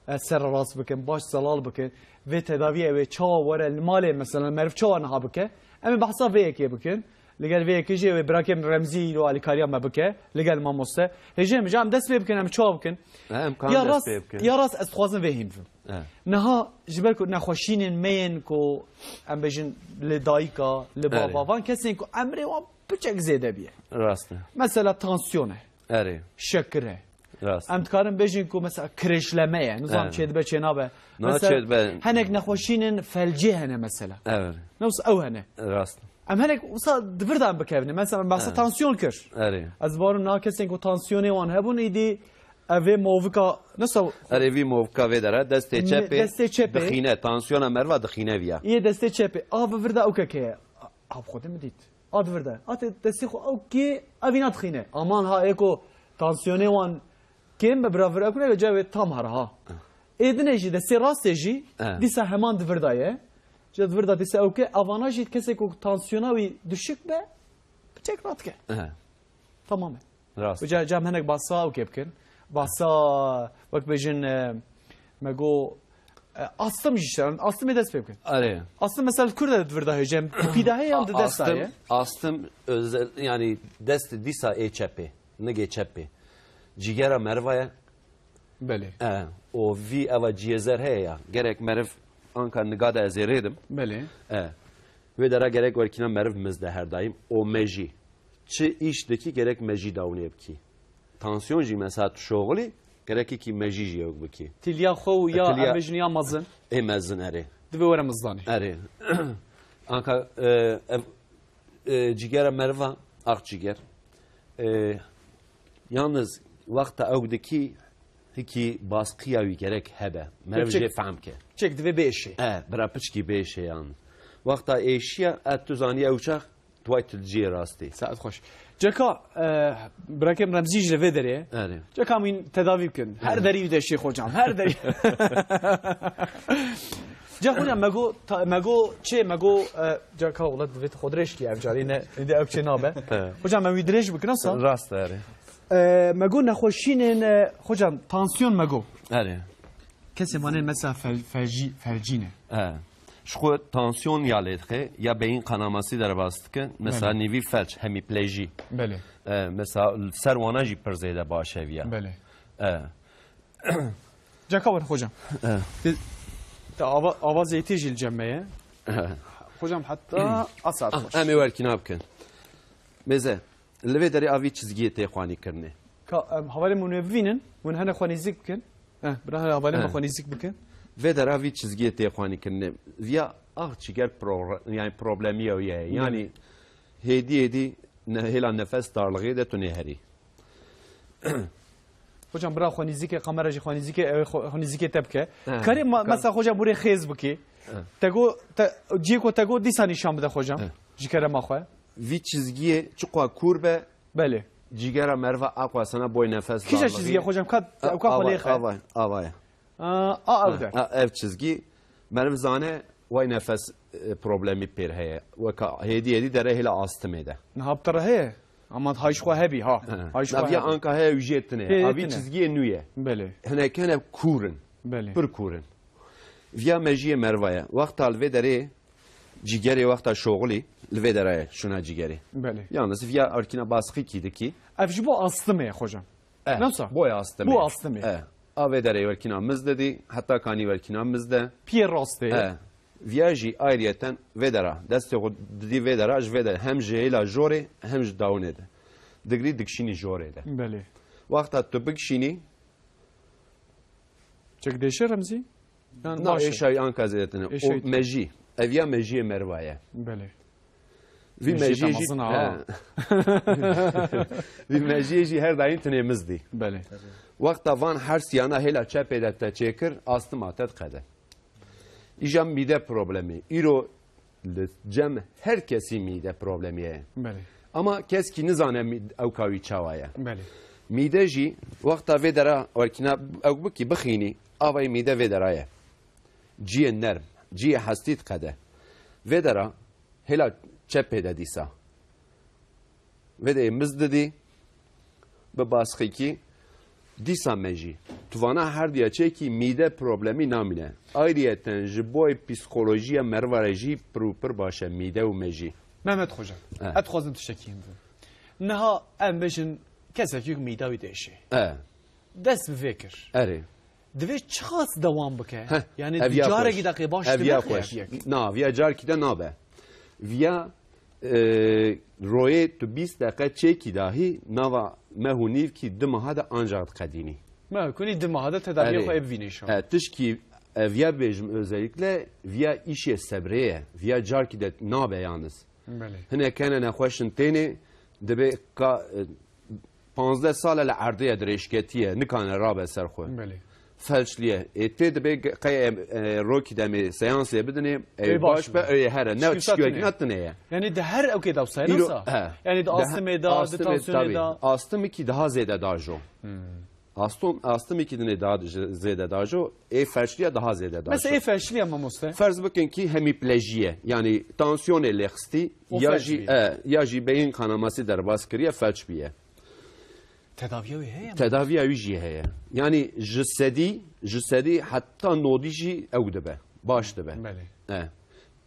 e, sererast bikin, baş zelal bikin. Vê tedaviyê wê çawa were li malê, mesela meriv çawa niha bike? Em ê behsa vê yekê bikin. Li gel vê yekê jî wê birakê min Remzî îro alîkariya me bike. Li gel mamoste. Hêjê min, em dest pê bikin, em çawa bikin? Em kan Ya dest rast, pê bikin. Ya rast ez dixwazim vê hîn bim. E. Niha ji ber ku nexweşînên me yên ku em bêjin li dayika, li Erê. baba, van kesên ku emrê wan piçek zêde biye. Rast e. Mesela tansiyon e, Erê. şekir e. Rast. Em dikarin bêjin ku mesela kirêşleme ye. Nizam Erê. çêdibe çênabe. Niha Mesela çêdibe. hinek nexweşînên felcê hene mesela. Evet. Ne wisa ew hene. Rast. Em hinek wisa di vir de em bikevine. Mesela em behsa Evet. tansiyon kir. Erê. Ez barim niha kesên ku tansiyonê wan hebûn, îdî Ev ê movika, nasıl? Erê vî movika vê dera, destê Ne-, çepê destê çepê. dixîne, tansiyona meriva dixîne viya. Yê destê çepê. A bi vir de ew keke ye. A bi xwe de mi dît. A di vir de. A tê destê xwe ew kê, ev îna dixîne. Aman ha êko tansiyonê wan kêm be, bira vir ew kune ve cevê tam har ha. Ê dinê jî destê rastê jî, Eh. dîsa heman di vir de ye. Ji di vir de dîsa ew ke, avana jî kesê ku tansiyona wî düşük be, çek rat ke. Eh. Tamam e. Rast. Ca, cam hinek basa ew kê bikin. Basa, wek bêjin, e, me go, e, astım jî şer, astımê dest pê bikin. Erê. Astım mesela li kur de di vir de hêje, em pî de heye em di desta Astım, ye. astım özel, yani dest dîsa ê çepê, nigê çepê. Cîgera meriva ye. Belê. E, o vî eva cîyezer heye ya. Gerek meriv anka niga de ez ê rêdim. Belê. E, wê dera gerek werkîna meriv mizde her daim. O mejî. Çi îş dikî gerek mejî dawnê bikî. Tansiyon jî mesela tu şoxilî, gerekî kî mejî jî ewk bikî. Tiliya xwe û ya Tiliya em bêjin ya mezin. Ê mezin erê. Divê were mizdanê. Erê. Anka, e, ev, e, cîgera meriva, akciğer. E, yalnız wexta ewk dikî, Tikî baskiya wî gerek hebe. Meriv Piçik. Jê fehm ke. Çek divê bêşê. E, bira piçkî bêşê yan. Wexta êşiya, e, tu zanî ew çax, tu way tu ciyê rastî. Saet xweş. Ceka, e, birakem Remzî ji vê derê. Erê. Ceka min tedavî bikin. Her Erê. Derî deşê xocam. Her derî. Ca xocam, me go, ta-, me go çê, me go, e, ceka wela divê xwe dirêj kî ev carî ne, indi ew çê nabe. He. Xocam, me wî dirêj bikin, asa? Rast erê. E, me go nexweşînên, e, xocam, tansiyon me go. Erê. Kesê vanên mesela fel-, felcî-, felcî ne. E. Ji xwe tansiyon ya lê dixe, ya beyin kanaması derbas dike, mesela Belê. Nîvî felç, hemîplejî. Belê. E, mesela ser wana jî pir zêde baş e viya. Belê. E. Ceka were xocam. E. Te, te ava-, avazê tê jî li cem me ye. E. Xocam heta a saet Ah, xweş. Em ê werkîna bikin. Mêze. Li vê derê a vî çizgiyê tê xwanî kirinê. Ka, em, hevalên min wê bivînin, hûn hene xwe nêzîk bikin. Eh, bira hene hevalên min Eh. Xwe nêzîk bikin. Vê der a vî çizgiyê tê xwanî kirinê. Viya ax çiger progr-, yani problemî ew ye. Yani hêdî hêdî ne, hêla nefes darlixê de tu nêherî. Hocam, bira xwe nêzîkê, kamera jî xwe nêzîkê, ew xwe, xwe nêzîkê te bike. Eh, Karê ma-, ka- mesela hocam burê xêz bikî. Eh. Te go, te, ciyê ku te go dîsa nîşan bide hocam. Eh. Ji kerema xwe. Vî çizgiyê çiqwa kûr be, Belê. Cîgera meriva aqwasana boy nefes Kîja darlixî. Çizgiye hocam? Ka, A, ka ava, xwelê xe. Ava, ava ye. A, a, ev Ha, de. Ha, ev çizgî meriv zane way nefes, e, problemî pêr heye. Weka hêdî hêdî dere hêla astimê de. Niha bi te re heye. Ama hay ji xwe hebî ha. Ha. Hay ji xwe Naviya hebî. Anka heye wî jê tine. Heye Avî tine. Çizgiyê nû ye. Belê. Hinek hene kûr in. Belê. Pir kûr in. Viya mejiyê meriva ye. Wexta li vê derê Cîgerê wexta şoxilî li vê dera ye, şûna cîgerê. Belê. Yalnız viya erkîna basqîkî dikî. Ev ji bo astimê ye, hocam. Eh, Nasıl? Boya astimê. Bu astimê. Eh. A vê derê werkîna miz didî, heta kanî werkîna miz de. Piyê rastê. Eh. Viya jî ayrıyeten vê dera. Destê xwe didî vê dera, ji vê dera. Hem ji hêla jorê, hem ji dawinê de. Digrî dikşînî jorê de. Belê. Wexta tu bikşînî, Çek dêşe Remzî? Yan Na, baş e? Êşayî anka zêdetin e. Êşayî O tu. Mejî. Ev ya mejiyê meriva ye. Belê. Vî Mejiyê mejiyê jî, mezin ha. He. Vî mejiyê jî her daîm tinê miz dî. Belê. Wexta van her siyana hêla çepê de te çêkir, astima te diqede. Îja mîde problemî. Îro Li cem her kesî mîde problemî heye. Belê. Ama keskî nizane mî-, ewka wî çawa ye. Belê. Mîde jî wexta vê dera werkîna ew bikî bixînî, avayê mîde vê dera ye. Ciyê nerm, ciyê hestî diqede. Vê dera hêla çepê de dîsa. Vê de yê miz didî, bi basxîkî, dîsa mejî. Tu vana herdiya çêkî mîde problemî namîne. Ayriyeten ji boy psîkolojiya meriva re jî pir û pir baş e mîde û mejî. Mehmet Hoca, Eh. ez dixwazim tiştekî hîn bim. Niha em bêjin kesekî ku mîda wî dêşê. Eh. Dest bi vê kir. Erê. Divê çiqas dewam bike? Heh, Yani ev ya carekî xweş. De qê baş Ev dibe ya qê xweş. Ev yek. Na, viya carekî de nabe. Viya, e, royê tu bîst deqe çêkî dahî nava meh û nîvkî du meha de ancax diqedînî. Meh kunî du meha de tedaviya Erê. Xwe ê bivînê şa. E, tişkî, e, viya bêjim özellikle viya îşê sebrê ye. Viya carekî de nabe yalnız. Belê. Hinek hene nexweş in tênê, dibê ka, e, panzdeh sal e li erdê ye dirêjketî ye, nikane rabe ser xwe. Belê. Felçlî ye. Ê tê dibê ge-, qey em, e, rokî demê seansê bidinê, ê Ê baş baş be, be. Ê here. Ne Şikî tişkî wekî tune. Ne tune ye. Yani di her ewkê de wisa Îro, nasıl? He. Yani di Di he-, astımê de, di astımê, tansiyonê tabii. De. Astım ki daha zêde dajo. Hmm. Astom, astım ki dinê daha zêde dajo, ê felçliya daha zêde dajo. Mesela ê felçliya mamoste? Ferz bikin ki hemiplejiye, yani tansiyonê lêxistî, O ya felç jî, bî. E, ya jî beyin kanaması derbas kiriye, felç biye. Tedaviya wî heye mi? Tedaviya wî jî heye. Yani ji sedî, ji sedî heta nodî jî ew dibe, baş dibe. Belê. E.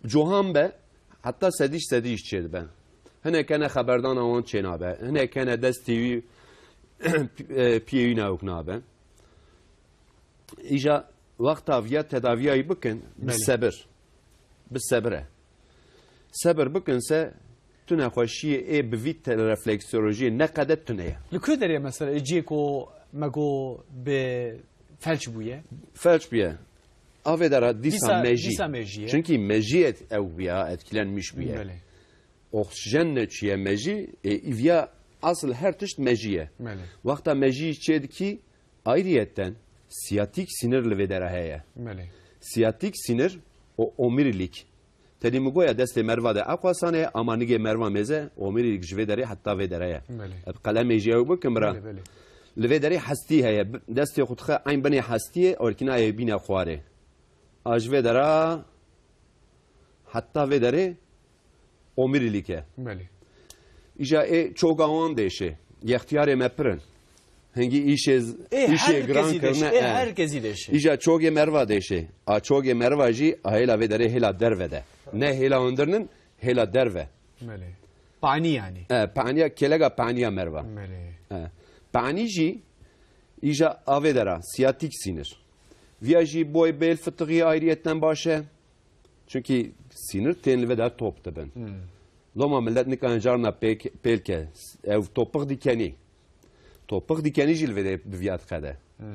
Cohan be, heta sedî ji sedî jî çê dibe. Hinek hene xeberdana wan çê nabe. Hinek hene destê wî, e, piyê wî newk nabe. Îja wexta viya tedaviyayî bikin, bi Belê. Sebir. Bi sebir e. Sebir bikin se tu nexweşiyê ê bi vî te-, refleksolojiyê neqede tune ye. Li ku derê mesela ê ciyê ku me got bi felç bûye? Felç bûye. Avê de ra dîsa Dîsa, mejî. Dîsa mejî ye. Çünkü mejî et-, ew bûye, etkilenmiş bûye. Belê. Oksijen neçiye mejî, e, îviya asıl her tişt mejî ye. Belê. Wexta mejî çê dikî, Ayrıyeten siyatik sinir li vê dera heye. Belê. Siyatik sinir û omurilik. Tenê min goya destê meriva de eqwasan e, ama nigê meriva mêze, omurilik ji vê derê heta vê dere ye. Belê. Bi qelemê jî ew bikim bira. Belê, belê. Li vê derê hestî heye. Bi-, destê xwe dixe eyn binê hestiyê, orkîna ye bîne xwarê. A ji vê dera heta vê derê omurilik e. Belê. Îja ê çoga wan dêşê. Yextiyarê me pir in. Hingî îşê z-, Ê îşê her giran kesî kirine, dêşê. Ê e. Her kesî dêşê. Îja çogê meriva dêşê. A çogê meriva jî a hêla vê derê hêla derve de. Ne hêla hundirnin, hêla derve. Belê. Panî yani. E, paniya, kêlega paniya meriva. Belê. E. Panî jî îja a vê dera, siyatik sinir. Viya jî boy bêl fitiqî ayrıyetten baş e. Çünkü sinir tên li vê der top dibin. Hmm. Loma millet nikane carna pêk, pêl ke. Ev topix dikenî. Topix dikenî jî li vê de bi viya diqede. Hmm.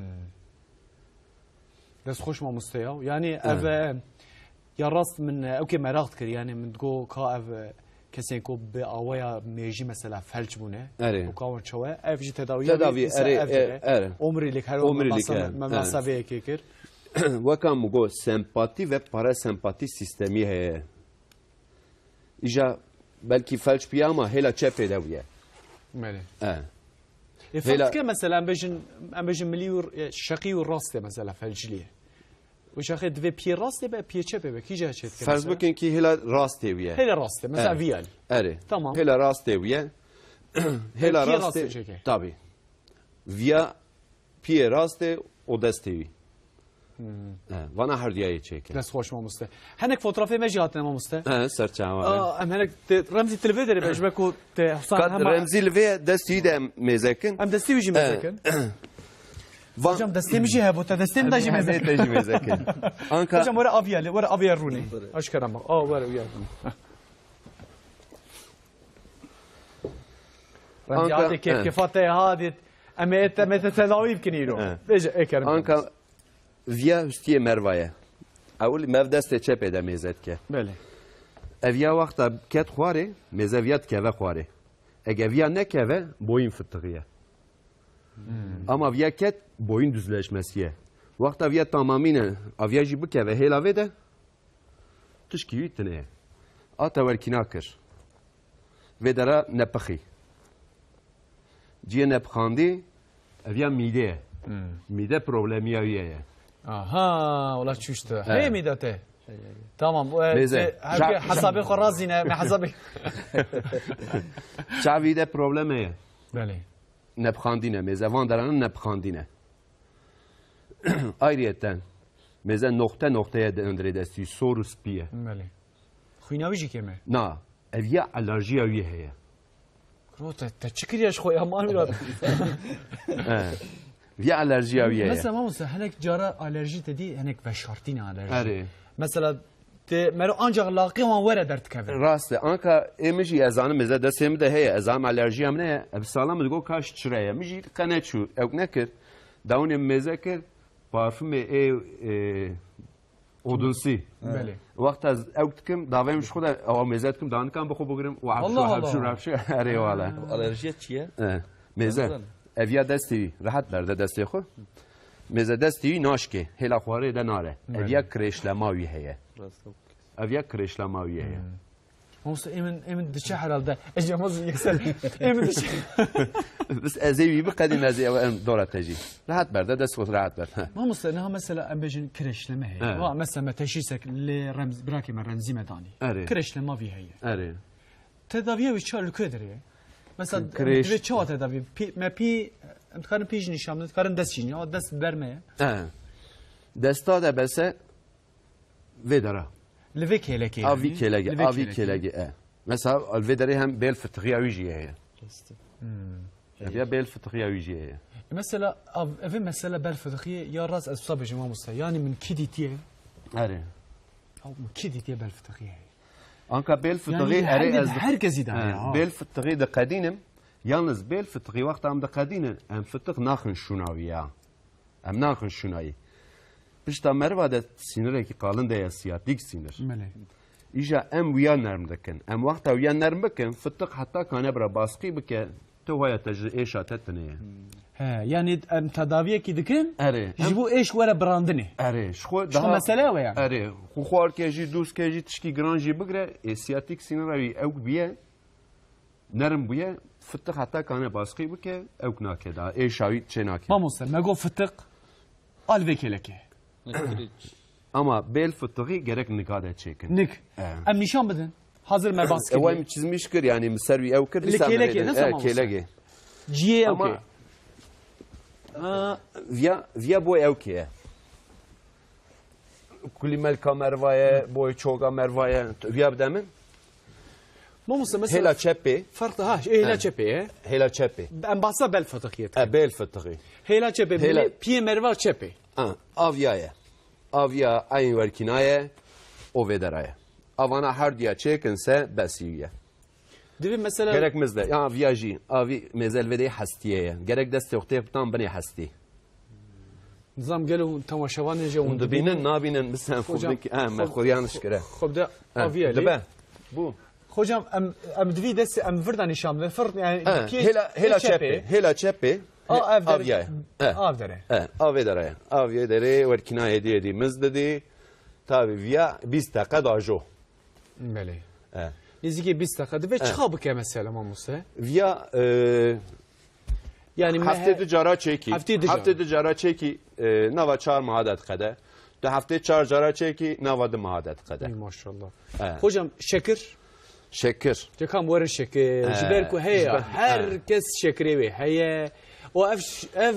Dest xweş mamoste ya. Yani ev, Evet. e, ya rast min, e, ewkê meraq dikir. Yani min digo ka ev, e, kesên ku bi awaya mêjî mesela felç bûne. Erê. Û ka wan çawa? Ev jî tedawiya Tedavî, wî, erê, ev e, jî. Erê. Omurilik, her Omurilik, masa, e, me masa evet. Vê yekê kir. Weka min got, sempati ve parasempati sistemî heye. Îja belkî felç piya ama hêla çepê de bûye. Belê. E. E, Hêla- Felç ke mesela em bêjin, em bêjin milî û, e, şeqî û rastê mesela felçliyê. Û şeqê divê piyê rastê be, piyê çepê be. Kîja çê dike Ferz mesela? Bikin ki hêla rastê wî ye. Hêla rastê, mesela Evet. viyal. Erê. Tamam. Hêla rastê wî ye. Hêla Piyê rastê. Rastê çeke. Tabii. Viya piyê rastê û destê wî. Hmm. He, vana herdiyayê çêke. Dest xweş mamoste. Henek fotoğrafê me jî hatine mamoste. He, ser çawa. Aa, em henek te, Remzî, tu li vê derê be, ji me ku te hsan Kat hema Remzî li vê destî de em mêzekin. Em destî wî jî He. Mêzekin. Van- Hocam destê min jî hebo, te destê min de jî Hemê mêzekin. Te jî mêzekin. Anka Hocam were aviya, were aviya rûnê. Aşkera ma. Aa, were uya. Remzî Anka- hatê kêfkefa te hadît. Em ê te, em ê te tedawî bikin îro. He. Bêje, ê kerim. Anka viya hustiyê merva ye. Ewil mev destê çepê de mêze dike. Belê. Ev ya wexta ket xwarê, mêze viya dikeve xwarê. Ege viya nekeve, boyun fitixiye. Hmm. Ama viya ket, boyun düzleşmesiye. Wexta viya tamamîne, a viya jî bikeve hêla vê de, tişkî wî tine ye. A te werkîna kir. Vê dera nepixî. Ciyê nepixandî, ev ya mîde ye. Hmm. Mîde problemiya wî ye. Aha, wala çûşt e. He. Hey mîde te. Tamam, bu, e, Mêze. te, her Ca- ke hesabê xwe razîne, me hesabê. Çavî de probleme ye. Belê. Nepixandîne, mêze van deranin nepixandîne. Ayrıyeten, mêze noxte noxteye de hundirê destî, sor û spî ye. Belê. Xwîna wî jî kêm e? Na, ev ya alerjiya wî heye. Kuro te, te çi kiriye ji xwe ya, Mamurat? He. Ya alerjiya wî heye. Mesela, mamoste, hinek cara alerjî te dî, hinek veşartîne alerjî. Erê. Mesela, te mero ancak laqê wan were derdikeve. Rast e. Anka ê min jî ez zanim, mêze destê min de heye. Ez zanim alerjiya min heye. Ev sala min digot ka ji çi re ye. Min jî qe neçû. Ew nekir. Dawinê min mêze kir. Parfumê ê, e, Odunsî. Belê. Wexta ez ew dikim, davê min ji xwe de, ew mêze dikim, danikan bi xwe bigirim, û hepşû, Allah hepşû, Allah. Hepşû, erê wala. Alerjiya çi ye? E, mêze. Nizan. Ev ya destê wî, rehet berde destê xwe. Mêze destê wî naşkê, hêla xwarê de nare. Belê. Ev ya kireçlema wî heye. Rast e. Ev ya kireçlema wî heye. Hmm. Mamoste, ê min, ê min diçe herhalde. Ez yalnız yekser. Ê min diçe. Biz ez ê wî biqedîm, ez ê ew em dora te jî. Rehat ber de, dest xwe rehat ber. He. Mamoste, niha mesela em bêjin kireçleme heye. He. Wa mesela me teşhîsek lê Remz-, birakê me Remzî me danî. Erê. Kireçlema vî heye. Erê. Tedaviya wî çar li ku derê ye? Mesela Kireç- divê çawa tedavî? Pî, me pî, em dikarin pî jî nîşan bidin, dikarin dest jî nîşan, dest ber me ye. He. Desta de bese Vê dera. Li vê kêlekê A vî yani. Kêlekê, Li vê a vî kêlekê. Kêlekê, e. Mesela, li vê derê hem bêl fitixiya wî jî heye. Rast. Hmm. Ev ya bêl fitixiya wî jî heye. E, mesela, av, ev mesela bel fitixiyê ya rast ez wisa bêjim mamoste. Yani min kî dîtiye? Erê. Ew min kî dîtiye bel fitixiyê heye? Anka bêl fitixî Yani erê her, ez her kesî de He, heye, ha. Bêl fitixî diqedînim. Yalnız bêl fitixî wexta em diqedînin, em fitix naxin şûna wî ya. Em naxin şûnayî. Pişta meriva de sînirekî qalin de ye, siyatîk sînir. Belê. Îja em wiya nerm dikin. Em wexta wiya nerm bikin, fitiq heta kane bira basqî bike, tu waya te ji êşa te tune ye. Hmm. He, yani em tedaviyekî dikin, Erê, ji em bo êş were birandinê. Erê, ji xwe Ji xwe daha mesele ew e yani. Erê, xwe xwarke jî, dûzke jî, tişkî giran jî bigire, ê siyatîk sînira wî ewk bûye, nerm bûye, fitix heta kane baskî bike, ewk nake daha, êşa wî çê nake. Mamoste, me got fitix, al vê kêlekê. Ama bêl fitixî gerek nika de çêkin. Nik. E. Em nîşan bidin. Hazir me bas Ew kiriye. Em çizmiş kir, yani min ser wî ew kir, Li dîsa kêlekê, min ne e, zaman olsa? Kêlekê. Ciyê ew Ama kê. Ha, viya, viya bo ew kê ye. Kulî melka merva ye, boy çoga merva ye. Viya bide min. Mamoste, mesela Hêla çepê. Farklı ha, hêla He. Çepê ye. Hêla çepê. Em bahsa bel fıtık yet. E, bel fıtığı. Hêla çepê, Hêla- bile piyê merva çepê. Ha, aviya ye. Aviya eyn werkîna ye, o vê dera ye. Avana her diya çêkin se besî ye. Divê mesela Gerek mizde, ya aviya jî, avî mêzel vê de hestiye ye. Gerek destê xwe tê bitan binê hestî. Nizam gelo temaşevanê jî Hûn hûn dibînin, dibînin. Nabînin, bi sen Hocam, xwe bik-, ha, me xwe- xwe yanlış kire. Xwe de Ha, aviya lê. Dibe. Bu. Hocam em, em divî destê em virda nîşan bidin. Fır yani Ha, piyê- hêla, hêla piyê çepê, hêla çepê. A, ev dere. Aviya. Ha. Av dere. Ha, avê dere. Avê dere, werkîna hêdî hêdî miz didî. Tabi viya bîst deqe da jo. Belê. E. Nêzîkî bîst deqa dibe E. Çiqa bike mesela, mamoste? Viya, e, Yani me- heftê du cara çêkî. Heftê du cara. Heftê du cara çêkî, e, nava çar meha de diqede. Tu heftê çar cara çêkî, nava du meha de diqede. Ey maşallah. E. Hocam, şekir? Şekir. Cekam werin şekir. E. Ji ber ku heye, Ji ber- her E. Kes şekirê wê heye. O ev ş-, ev,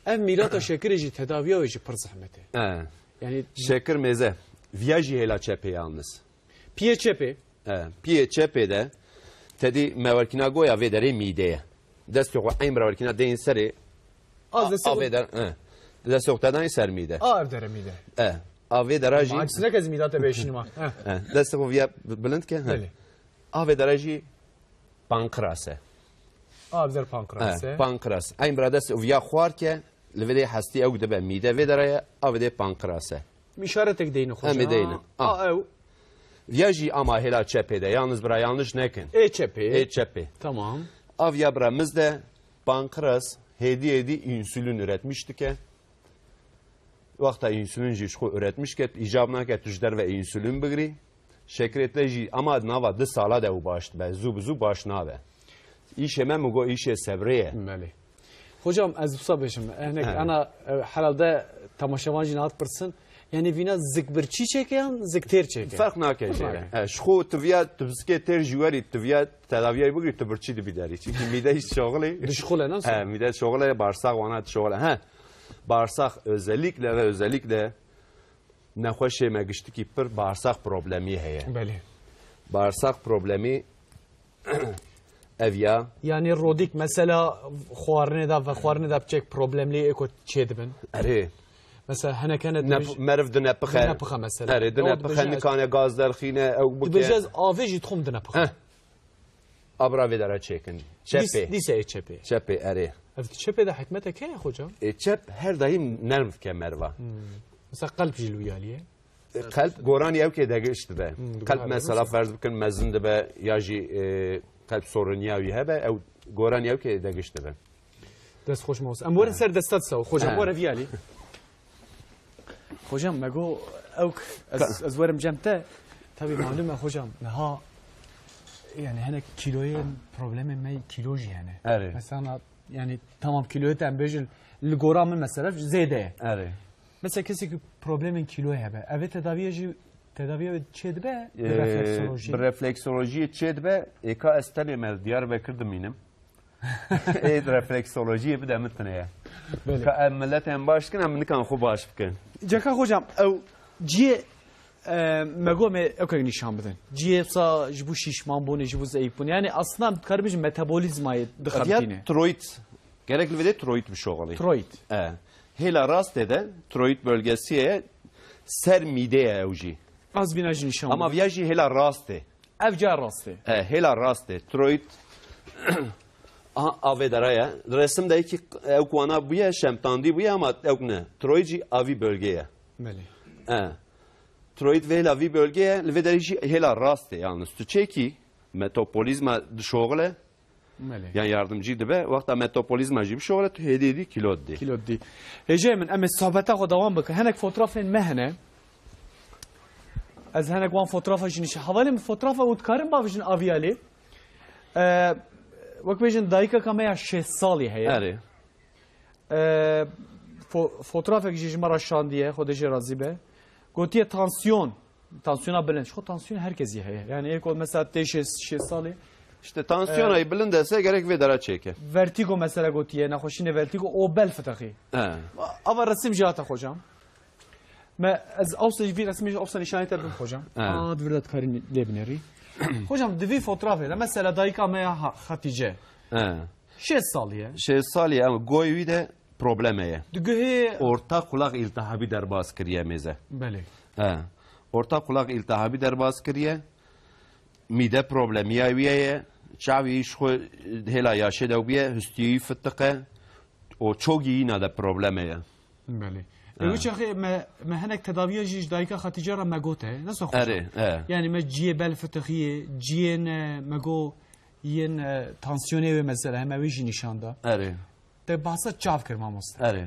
ev mîrata şekirê jî tedaviya wê jî pir zehmet e. E. Yani Şekir mêze. Viya jî hêla çepê yalnız. Piyê çepê. E, piyê çepê de tedî me werkîna goya vê derê mîde ye. Destê xwe eyn bira werkîna deyên serê. Az destê A, xwe- avê der, e. Destê xwe tedayên ser mîde. A ev dere mîde. E, avê dera jî. Aksine kes mîda te beşînima. E. E, destê xwe viya bi-, bilind ke. He. Belê. Avê dera jî pankras e. A ev der pankras e. E, pankras. Eyn bira destê viya xwar ke, li vê de hestî ew dibe mîde vê dera ye, avê de pankras e. Îşaretek deyne xwe Em ê deyne. A, Ah. A ew. Ya jî ama hêla çepê de, yalnız bira yanlış nekin. Ê çepê. Ê çepê. Tamam. Av ya bira miz de, pankras, hêdî hêdî însülin üretmiş dike. Wexta însülin jî ji xwe üretmiş ke, îcab nake tu ji derve însülin bigirî. Şekerê te jî ama nava du sala de ew baş dibe, zû bi zû baş nabe. Îşê me, min got, îşê sebrê ye. Belê. Hocam, ez wisa bêjim, ehnek He. ana, e, herhalde temaşevan jî nihat pirsin. Yani vîna zik birçî çêke yan zik têr çêke? Ferq nake jê re. Ferq nake. He, ji xwe tu viya, tu bi zikê têr jî werî, tu viya tedaviyayê bigirî, tu birçî dibî derî. Çünkü mîde jî şoxilê. Dişxule, nasıl? He, mîde şoxilê, bağırsak wana dişoxile. He, bağırsak özellikle ve özellikle nexweşê me giştikî pir bağırsak problemî heye. Belê. Bağırsak problemî ev ya. Yani rodik mesela xwarinê de ve xwarinê de biçek problemlî eko çê dibin. Erê. Mesela henek hene Nep-, dibij-, meriv dinepixe. Dinepixe mesela. Erê, Ew dinepixe, dibijin ez nikane gaz derxîne, ew bike. Dibijez avê jî tom dinepixe. Heh. Abra vê dera çêkin. Çepê. Dîs-, dîse ê çepê. Çepê, erê. Ev çepê de hikmete ke ye, hocam? E, çep her daim nerm dike merva. Hmm. Mesela qelb jî li wî alî ye? E, qelb goranî ew kê degiş dibe. Hmm, Qelb dibe, mesela nasıl? Ferz bikin mezin dibe ya jî, e, qelb soruniya wî hebe, ew goranî ew kê degiş dibe. Dest xweş mamoste. Em werin ser desta disa. Hocam, Ha. were vî alî. Hocam, me got, ew k-, ez, Ka- ez werim cem te. Tabii malum e hocam, niha yani hinek kiloyê problemê me kilo jî hene. Erê. Mesela yani tamam kiloyê te em bêjin li gora min mesela zêde ye. Erê. Mesela kesê ku problemên kiloyê hebe, ev ê tedaviye jî, tedaviye wê çê dibe bi Ee, refleksolojî? Bi refleksolojiyê çê dibe, êka ez tenê me Diyarbekir dimînim. Ê refleksolojiyê bide min tine ye. Belê. Ka em milletên baş dikin, em nikan xwe baş bikin. Ceka hocam, ew ciyê, e, me got me ewkek nîşan bidin. Ciyê sa ji bo şîşman bûnê, ji bo zeyîf bûnê. Yani aslında em dikaribin ji metabolîzmayê dixebitîne. Tiroid. Gerek li vê de tiroid bişoxilî. Tiroid. E. Hêla rastê de tiroid bölgesi ye, ser mîde ye ew jî. Az bîna jî nîşan Ama bidin. Viya jî hêla rastê. Ev ca rastê. E, hêla rastê. Tiroid. Aha, avê dera ye. Resim de yekî ew ku wana bûye, şemtandî bûye ama ew ne. Tiroid jî avî bölge ye. Belê. E. Tiroid vê hêla vî bölge ye, li vê derê jî hêla rastê yalnız. Tu çêkî metabolîzma dişoxile, Belê. Yan yardımcı dibe. Wexta metabolizma jî bişoxile, tu hêdî hêdî kilo didî. Kilo didî. Hêjayê min, em ê sohbeta xwe dewam bikin. Hinek fotrafên me hene. Ez hinek wan fotrafa jî nişe. Hevalê min, fotrafa hûn dikarin bavêjin aviya lê. Ee, wek bêjin dayikeka me ya şêst salî heye. Erê. Ee, fo-, fotrafek jî ji me re şandiye, Xwedê jê razî be. Gotiye tansiyon. Tansiyona bilind. Ji xwe tansiyon her kesî heye. Yani ê ku mesela tê şêst, şêst salî. İşte tansiyona Ee, bilind ese gerek vê dera çêke. Vertigo mesela gotiye, nexweşînê vertigo, o bel fitexî. He. Ava resim jî hate hocam. Me ez awse vî resmê jî awse nîşanê te bim hocam. He. Aa, di vir de dikarî lê binêrî. Hocam, di vî fotrafê de mesela dayika me ya Ha-, Xetîce. He. Şêst salî ye. Şêst salî ye ama goyê wî de problem heye. Diguhê Orta kulak iltihabî derbas kiriye mêze. Belê. He. Orta kulak iltihabî derbas kiriye. Mîde problemiya wî heye. Çavê wî ji xwe hêla yaşê de bûye, hustiyê wî fitiqe. O çogî yîna de problem heye. Belê. Ê, Ha. Wî çaxê me, me hinek tedaviya jî ji dayika Xetîce re me gote. Nasıl xweş? Erê, e. Yani me ciyê bel fitixiye, ciyên, e, me go yên, e, tansiyonê wê mesela, heme wê jî nîşan da. Erê. Te bahsa çav kir mamoste. Erê.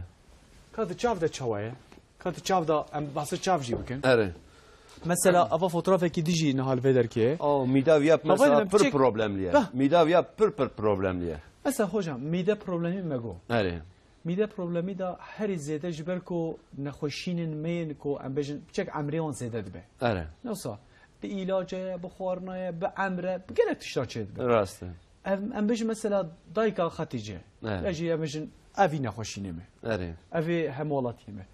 Ka di çav de çawa ye? Ka di çav de em bahsa çav jî bikin. Erê. Mesela, ava fotoğrafekî dijî nihal vê derkê. O, mîda viya Havayê mesela me pir piçek problemli ye. Hah. Mîda viya pir pir problemli ye. Mesela hocam, mîde problemi me go. Erê. Mîde problemî de herî zêde ji ber ku nexweşînên me yên ku em bêjin piçek emrê wan zêde dibe. Erê. Newsa bi îlace ye, bi xwarina ye, bi emre, bi gelek tişta çê dibe. Rast e. Em, em bêjin mesela dayika Xetîce. Erê. Ya jî em bêjin evî nexweşînê me. Erê. Evê hemwelatiyê me.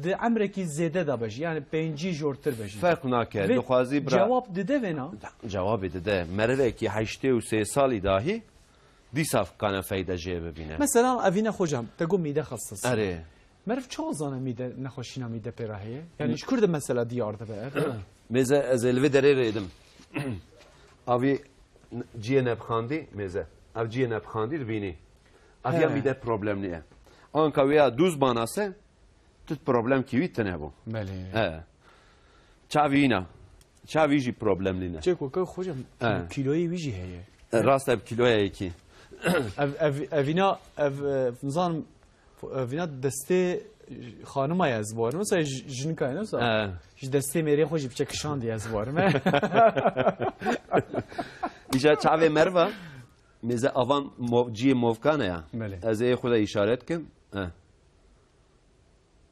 Di emrekî zêde de be jî, yani pêncî jortir be jî. Ferq nake, Vê dixwazî bira cewab dide vêna? Cewabê dide. Merivekî heştê û sê salî dahî Dîsa kane feyde jê bibîne. Mesela evîne hocam, te got mîde xestis. Erê. Meriv çawa zane mîde, nexweşîna mîde pê re heye? Yani ji kur de mesela diyar dibe ev? Mêze ez ê li vê derê rêdim. Avî n-, ciyê nepxandî, mêze. Ev ciyê nepxandî dibînî. Ev ya He. Mîde problemli ye. Anka wê ya dûz banase, tu problemkî wî tine bû. Belê. He. Çavî yîna. Çavî jî problemlî ne. Çêko ke hocam, He. Kiloyê wî jî heye. E, rast e, bi kiloya yekî. Ev, ev, evîna, ev, e, nizanim, evîna destê xanima ye ez bawerim. Mesela j-, jinika ye, mesela. He. Ji destê mêrê xwe jî biçe kişandiye ez bawerim. Îca çavê merva, mêze avan mo-, ciyê movkane ya. Belê. Ez ê xwe de îşaret kim. He.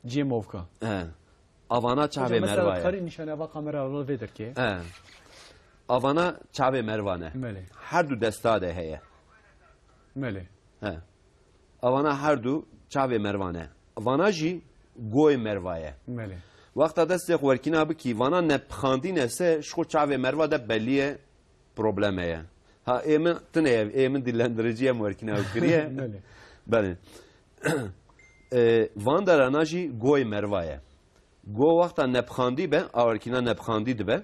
Ciyê movka. He. Avana çavê Hocam, mesela merva ye. Karî nîşane ava kamera li vê derkê. He. Avana çavê merva ne. Belê. Her du desta de heye. Belê. He. Avana her du çavê merva ne. Vana jî goyê merva ye. Belê. Wexta destê xwe werkîna bikî, vana nepixandîne se, ji xwe çavê merva de belî ye. Problem heye. Ha, ê min tune ye, ê min dillendiriciye em werkîna ew kiriye. Belê. Belê. E, van derana jî goyê merva ye. Go wexta nepxandî be, a werkîna nepxandî dibe.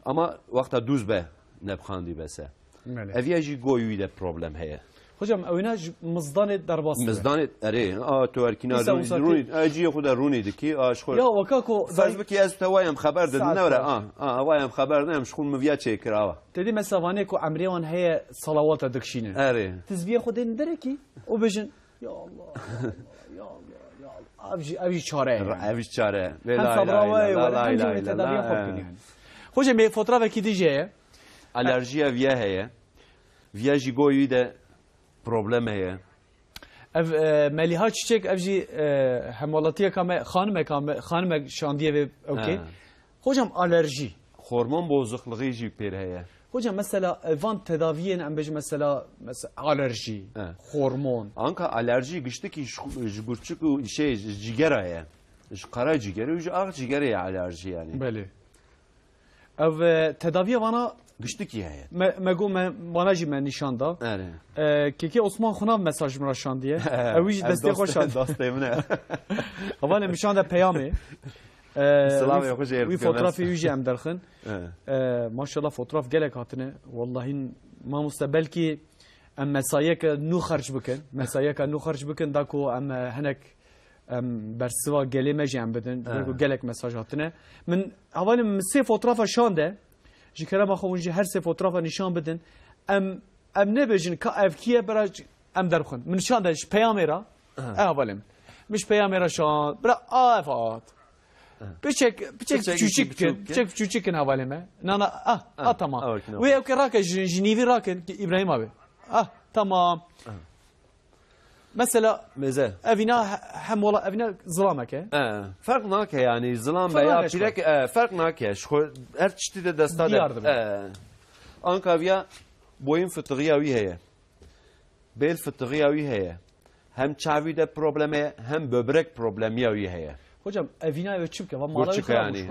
Ama wexta dûz be, nepxandî be se. Belê. Ev ya jî goyê wî de problem heye. Hocam, ewêna ji mizdanê derbas dibe. Mizdanê, erê, a, tu erkîna Dîsa rûnî, wisa rûnî, a, ciyê xwe de rûnî dikî, a, ji xwe. Ya, weka ku Ferz dayî bikî ez te wayem xeber de, Saet newre, sar. A, a, wayem xeber de, em ji xwe miviya çêkir, awa. Te dî mesela vanê ku emrê wan heye salawata dikişîne. Erê. Tizbiyê xwe dên derekî, û bêjin, "Ya Allah, ya Allah, ya Allah, ya Allah." Ev jî, ev jî çare ye yani. Ev jî çare. Hem la sabra ilahe wê illallah, were, la hem jî ilahe tedaviya illallah, xwe he. Bikin yani. Hocam, ê fotoğrafekî dî jê ye. Alerjiya viya heye. Viya jî goyî de problem heye. Ev, e, Meliha Çiçek, ev jî, e, hemwelatiyeka me, xanimeka me, xanimek şandiye vê, okey. He. Hocam, alerjî. Hormon bozukluğu jî pêr heye. Hocam, mesela, e, van tedaviyên, em bêjin mesela, mesela alerjî, He. hormon. Anka alerjî giştikî ji, ji gurçik û şey, ji cigera ye. Ji qara cigere û ji ax cigere ye alerjî yani. Belê. Ev, e, tedaviya vana Giştikî heye. me, me got me, vana jî me nîşan da. Erê. E, Kekê Osman Xunav mesaj min re şandiye. Ew jî Ev destê xwe dost-, şand. Dostê min e. Hevalê min şande peyamê. E, Silavê wî, xwe jê wî dikim, fotoğrafê ez. Wî jî em derxin. E. E, maşallah fotoğraf gelek hatine. Wallahî mamoste belkî em mesayeke nû xerc bikin. Mesayeke nû xerc bikin da ku em, e, hinek em bersiva gelê me jî em bidin. Ji ber ku He. gelek mesaj hatine. Min hevalên min sê fotoğrafa şande. Ji kerema xwe hûn jî her sê fotoğrafa nîşan bidin. Em Em nebêjin ka ev kî ye, bira em derxwin. Min şande ji peyamê re, e, hevalê min. Min ji peyamê re şand, bira a ev hat. Piçek, piçek Piçek piçûçik biçûk kin, e. Piçek piçûçik kin hevalê me. Na, na, ah, ah, tamam. Wê ew ke rake ji, ji nîvî rakin ki Îbrahîm abi. Ah, tamam. Mesela, Mêze. Evîna he-, hem wala evîna zilamek e. E, ferq nake yani, zilam Ferq veya nake ji xwe. Pîrek, e, ferq nake. Ji xwe her tiştî de desta de. Diyar dibe. E, anka viya boyun fitixiya wî heye. Bêl fitixiya wî heye. Hem çavî de problem heye, hem böbrek problemiya wî heye. Hocam, evîna ve çi bike? Va mala wî Gurçik xirab yani. Bû ji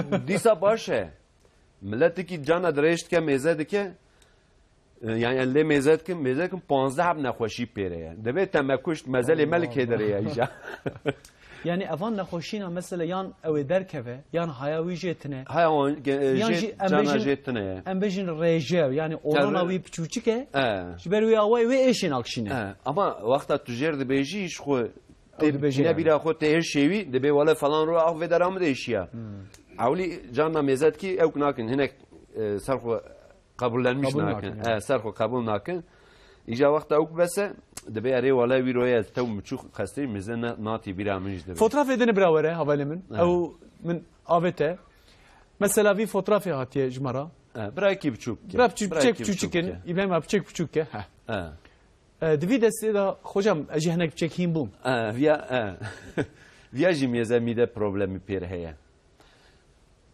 xwe. Dîsa baş e. Miletikî cana dirêj dike, mêze dike. E, yani lê mêze dikin, mêze dikin, panzdeh heb nexweşî pêre ye. Dibê te me kuşt, mezelê me li Allah kê Allah. Dirê ye îja. Yani evan nexweşîna mesela yan ew ê derkeve, yan haya wî jê tine. Haya wan ge-, Yan jê, jî em cana bêjin, jê tine ye. Em bêjin rêje, yani orana Tabii. Wî piçûçik e. E. Ji ber wê awayê wê êşên akşîne. E, ama wexta tu jêr dibêjî, ji xwe Ew tê dibêjî ne yani. Bîra xwe tê hêşê wî, dibê wele falan ro av vê dera min de êşiya. Hmm. Ewlî carna mêze dikî, ew nakin, hinek, e, ser xwe qebullenmiş Qebul nakin. Nakin, E, evet. Ser xwe qebul nakin. Îca wexta ew bese, dibê erê wele wî roye ez tew miçû xestê, mêze ne, natî bîra min jî dibê. Fotoğrafê dini bira were, havalê min. Evet. Ew min avête. Mesela vî fotoğrafê hatiye ji me re. E, bira kî biçûk ke. Bira biçûk, Bira çek kî biçûk biçûk ke. Kin. İbrahim abi çek biçûk ke. Heh. E. E, di vî destê de, hocam, ez jî hinek çek hîn bûm. E, viya, e. Viya jî mêze mîde problemî pêr heye.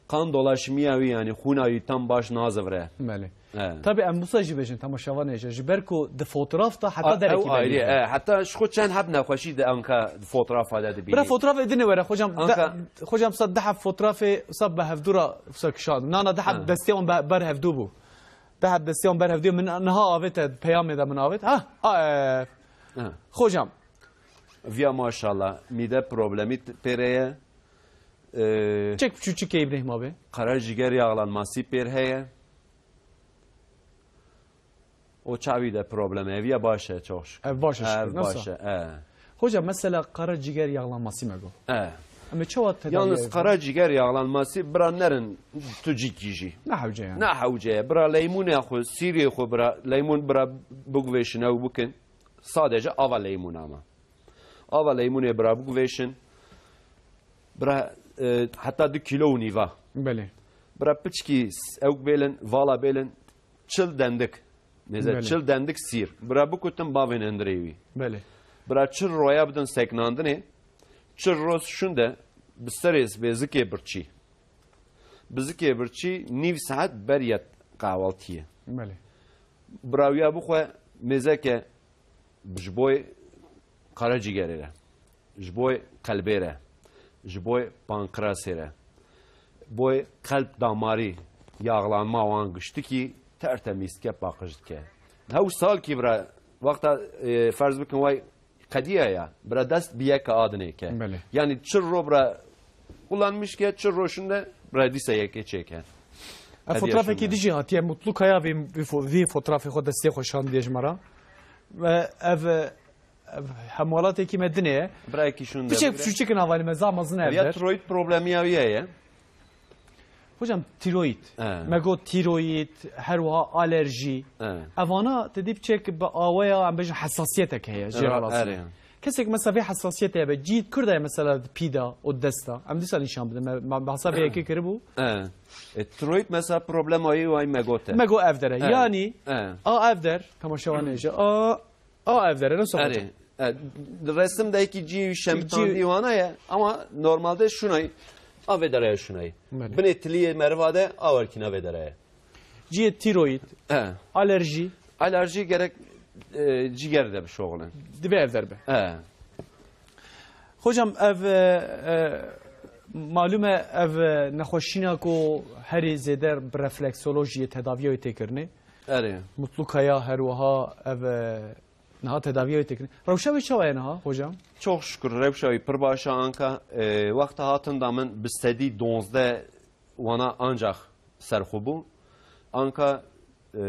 Kan dolaşimiya wî, yani xûna wî tam baş nazivre. Belê. E. Tabii em wisa jî bêjin temaşevanê jî. Ji ber ku di fotoğraf da heta A, derekî ew ayrı, belî. E, heta ji xwe çend heb nexweşî di anka fotoğrafa de dibînî. Bira fotoğraf edine were, hocam. Anka De, hocam sa deheb fotoğrafê sa be hevdû ra wisa kişand. Nana deheb Ha. Destê wan be, ber hevdû bû. Deheb destê wan ber hevdû min niha avête, peyamê de min avêt. Ha, a, e, Ha. Hocam. Viya maşallah, mîde problemî t-, pêre ye. E, Çek biçûçik e Îbrahîm abi. Karaciger yağlanması pêr heye. O çavî de problem e. Viya baş e, çok şükür. Ev baş e, şükür. Ev Nasıl? Baş e, e. Hocam, mesela karaciger yağlanması me got. E. Ama çawa tedavi Yalnız yapıyor? Karaciger yağlanması bira nerin tu cîkî jî. Ne hewce yani? Ne hewce ye. Bira leymûnê xwe, sîrê xwe bira, leymûn bira biguvêşin ew bikin. Sadece ava leymûn ama. Ava leymûnê bira biguvêşin. Bira, e, heta du kilo û nîva. Belê. Bira piçkî s-, ewk bêlin, vala bêlin, çil dendik. Nêze Belê. Çil dendik sîr. Bira bikutin bavên hundirê wî. Belê. Bira çil roya bidin seknandinê. Çil roz şûnde bi serê bê zikê birçî. Bi zikê birçî nîv saet ber yet kahvaltiyê. Belê. Bira wiya bixwe mêzeke ji boy karacigerê re, ji boy qelbê re, ji boy pankrasê re, boy qelb damarî, yağlanma wan giştikî tertemîz dike, paqij dike. Hew salkî bira wexta, e, ferz bikin way qediya ya, bira dest bi yek adinê ke. Belê. Yani çil ro bira kullanmış ke, çil ro şinde bira dîsa yekê çêke. E, Hediye fotoğrafekî şinde. Dijî hatiye Mutlu Kaya vî, vî fo-, vî fotoğrafê xwe destê xwe şandiye ji me re. Ve ev, ev hemwelatekî me dinê ye. Birayekî şûnde Piçek bigire. Piçûçikin havali me, zama zin ev Viya der. Tiroid problemiya wî heye. Hocam, tiroid. He. Me got tiroid, her wiha alerjî. He. Evana te dî piçek bi awaya, em bêjin, hesasiyetek heye jê Ra-, re rastî. Erê. Kesek mesela vê hesasiyetê hebe, cî Kurda ye mesela di pî de û dest de. Em dîsa nîşan bidin. Me, me behsa vê yekê kiribû. He. E, tiroid mesela problema wî way me gote. Me got ev dere. He. Yani, He. A ev der, temaşevanê jî. A, a ev dere, nasıl Erê. Olacak? E, resim de ki cî şemitandî Cî- wana ye, ama normalde şunay, a vê dereye şunay. Belê. Binê tiliyê meriva de a werkîna vê dereye. Ciyê tiroid, He. Alerji. Alerji gerek, e, ciger de bişoxulin. Divê ev derbe. He. Hocam, ev, e, e, malum e, ev, e, nexweşîna ku herî zêde bi refleksolojiyê tedaviya wê tê kirinê. Erê. Mutlu Kaya her wiha ev, e, niha tedaviya wê tê kirinê. Rewşa wê çawa ye niha, hocam? Çok şükür, rewşa wî pir baş e anka, e, wexta hatin da min bi sedî donzdeh wana ancak serxwe bû. Anka, e,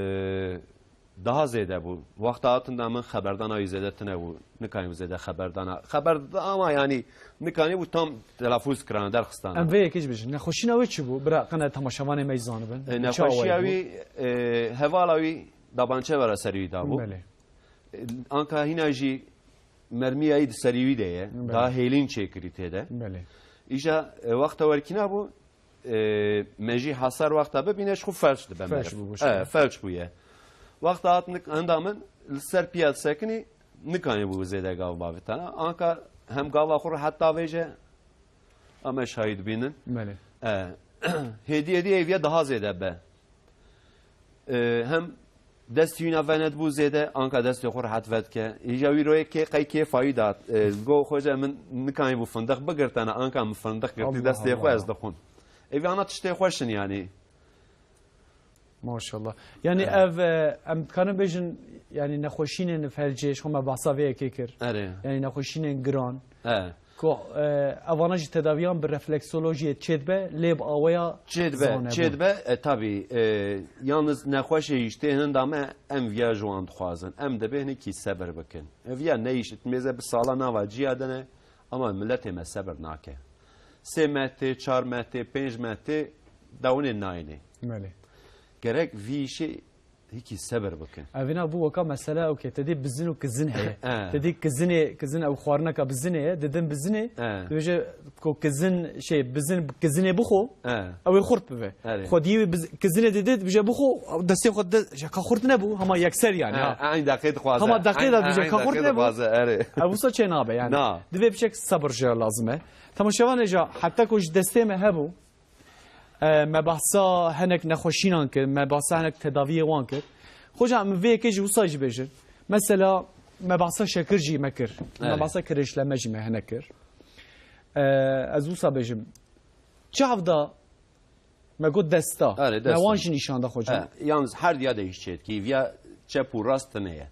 daha zêde bû. Wexta hatin da min xeberdana wî zêde tune bû. Nikanî zêde xeberdana. Xeberda ama yani nikanî bû tam telafuz kirana, derxistana. Em vê yekê jî bêjin. Nexweşîna wê çi bû? Bira qene temaşevanê me jî zanibin. E, Çawa nexweşiya wê bû? Wî, e, hevala wî dabançe vera serî wî dabû. Belê. E, anka hîna jî mermiya yî di serî wî de ye. Belê. Daha hêlîn çêkirî tê de. Belê. Îja, e, wexta werkîna bû, e, me jî hasar wexta bibîne ji xwe felç dibe meriv. Felç bû, e, felç bûye. Wexta hat nik-, henda min li ser piya disekinî, nikanî bû zêde gav bavêtana. Anka hem gava xwe rehet davêje, em şahîd bînin. Belê. E, hêdî hêdî êviya daha zêde be. E, hem destî wîna venet bû zêde, anka destê xwe rehet vedike. Îja wî royê kê qey kê fayî dat. E, go xoce min nikanî bû findiq bigirtana, anka min findiq girtî Allah destê xwe Allah. Ez dixwim. Êvî ana tiştê xweş in yanî. Maşallah. Yani Evet. ev, e, em dikarin bêjin, yani nexweşînên felcê, ji xwe me behsa vê yekê kir. Erê. Yani nexweşînên giran. E. Ku, e, evana jî tedaviyan bi refleksolojiyê çêdibe, lê bi aweya Çêdibe, zane bû. Çêdibe, e, tabî, e, yalnız nexweşê jî tê hinda me em viya ji wan dixwazin. Em dibê hinekî sebir bikin. E, viya neyîş mêze bi sala nava ciya de ne, ama miletê me sebir nake. Sê meh tê, çar meh tê, pênc meh tê, dawinê nayênê. Belê. Gerek vî işê hikî sebir bikin. Evîna bû weka mesele ew ke te dê bizin û kizin heye. Eh. Te dê kizinê, kizin ew xwarineka bizinê ye, didin bizinê, Eh. dibêje ku kizin, şey, bizin kizinê bixwe, Eh. ew ê xurt bibe. Erê. Xwediyê wê biz-, kizinê didê, dibêje bixwe, destê xwe de, ya ka xurt nebû, hema yekser yani, Eh, ha. Eyn deqê dixwaze. Hema deqê Eyn, de dibêje eyn ka xurt deqê nebû. Dixwaze, erê. Ew wisa çê nabe yani. Na. Divê piçek sebir jê lazim e. Temaşevanê ja, heta ku ji destê me hebû, E, me behsa hinek nexweşînan kir, me behsa hinek tedaviyê wan kir. Xoca, em vê yekê jî wisa jî bêjin. Mesela, me behsa şekir jî me kir. Me Evet. behsa kirêşleme jî me hinek kir. E, ez wisa bêjim. Çav da me got desta. Evet, Me desta. wan jî nîşan da xoca. E, yalnız her diya de iş çêtkî. Viya çep û rast tine ye.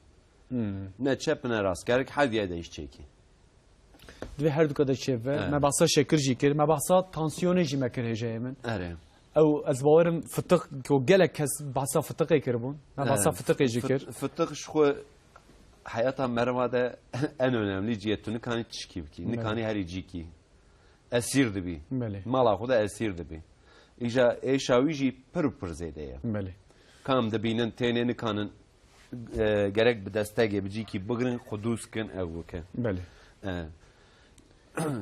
Hmm. Ne çep ne rast. Gerek her diya de iş çêkî. Divê her duka de çêbibe. Evet. Me behsa şekir jî kir. Me behsa tansiyonê jî me kir hêjayê min. Erê. Ew ez bawerim fitiq, ku gelek kes behsa fitiqê kiribûn. Me behsa Evet. fitiqê jî Fit-, kir. Fitiq ji xwe heyata meriva de en önemli cihê. Tu nikanî tişkî bikî. Belê. Nikanî herî cîkî. Esîr dibî. Belê. Mala xwe de esîr dibî. Îja êşa wî jî pir û pir zêde ye. Belê. Kam dibînin, tênê nikanin, e, gerek bi destegê, bi cîkî bigirin, xwe dûz kin, ew bikin. Belê. E.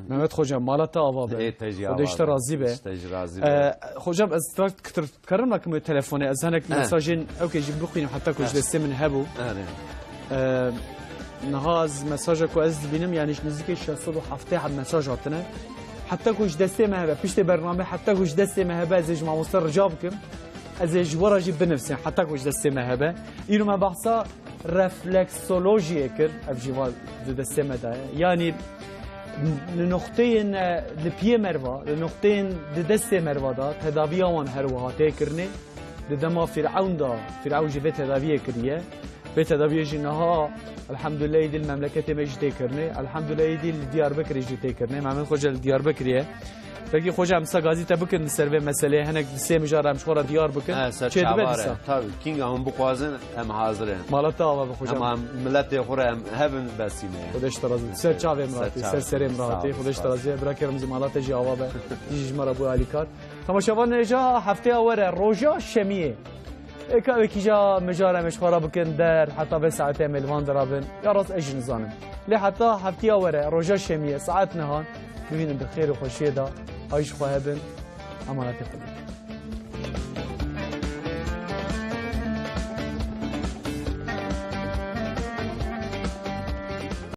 Mehmet Xoca, mala te ava be. Ê, te jî Xwedê ava ji te be. razî be. Ji te jî razî E, be. Xocam, ez tra-, kitir dikarim nakim wê telefonê. Ez hinek E. mesajên ew ke jî bixwînim, heta ku ji E. destê min hebû. Erê. E, niha ez mesaja ku ez dibînim, yani ji nizîkê şeş sed û heftê heb mesaj hatine. Heta ku ji destê me hebe, piştê bername, heta ku ji destê me hebe, ez ê ji mamoste rica bikim. Ez ê ji we re jî binivîsim, heta ku ji destê me hebe. Îro me behsa refleksolojiyê kir, ev jî va di destê me de ye. Yanî li noqteyên, e, li piyê meriva, li noqteyên di destê meriva de tedaviya wan her wiha tê kirinê. Di dema Fîrewn de, Fîrewn jî vê tedaviyê kiriye. Vê tedaviyê jî niha, elhamdulillah, êdî li memleketê me jî tê kirinê. Elhamdulillah, êdî li Diyarbekirê jî tê kirinê. Mehmet Xoca li Diyarbekirê ye. Belkî Xoca em sa gazî te bikin li ser vê meseleyê, hinek bi sê mijar em ji xwe re diyar bikin. He, ser Çêdibe çavar e. dîsa. Tabii, kînga hûn bixwazin, em hazir in. Mala te ava be Xoca. Em miletê xwe re em hebin besî me ye. Xwedê ji te razî be. Ser çavê min Ser ratî, çavê. ser serê min Sağ ratî. ol, Xwedê ji te sağ ol. razî be. Bira kerem zî mala te jî ava be. Jî ji me re bû alîkar. Temaşevanê ja hefteya were, roja şemiyê. Ê ka wekî ja mijara me ji xwe re bikin der, heta vê saetê em ê li van dera bin. Ya rast ez jî nizanim. Lê heta heftiya were, roja şemiyê, saet nihan, bibînin di xêr û xweşiyê de, hay ji xwe hebin, emanetê xwe bin.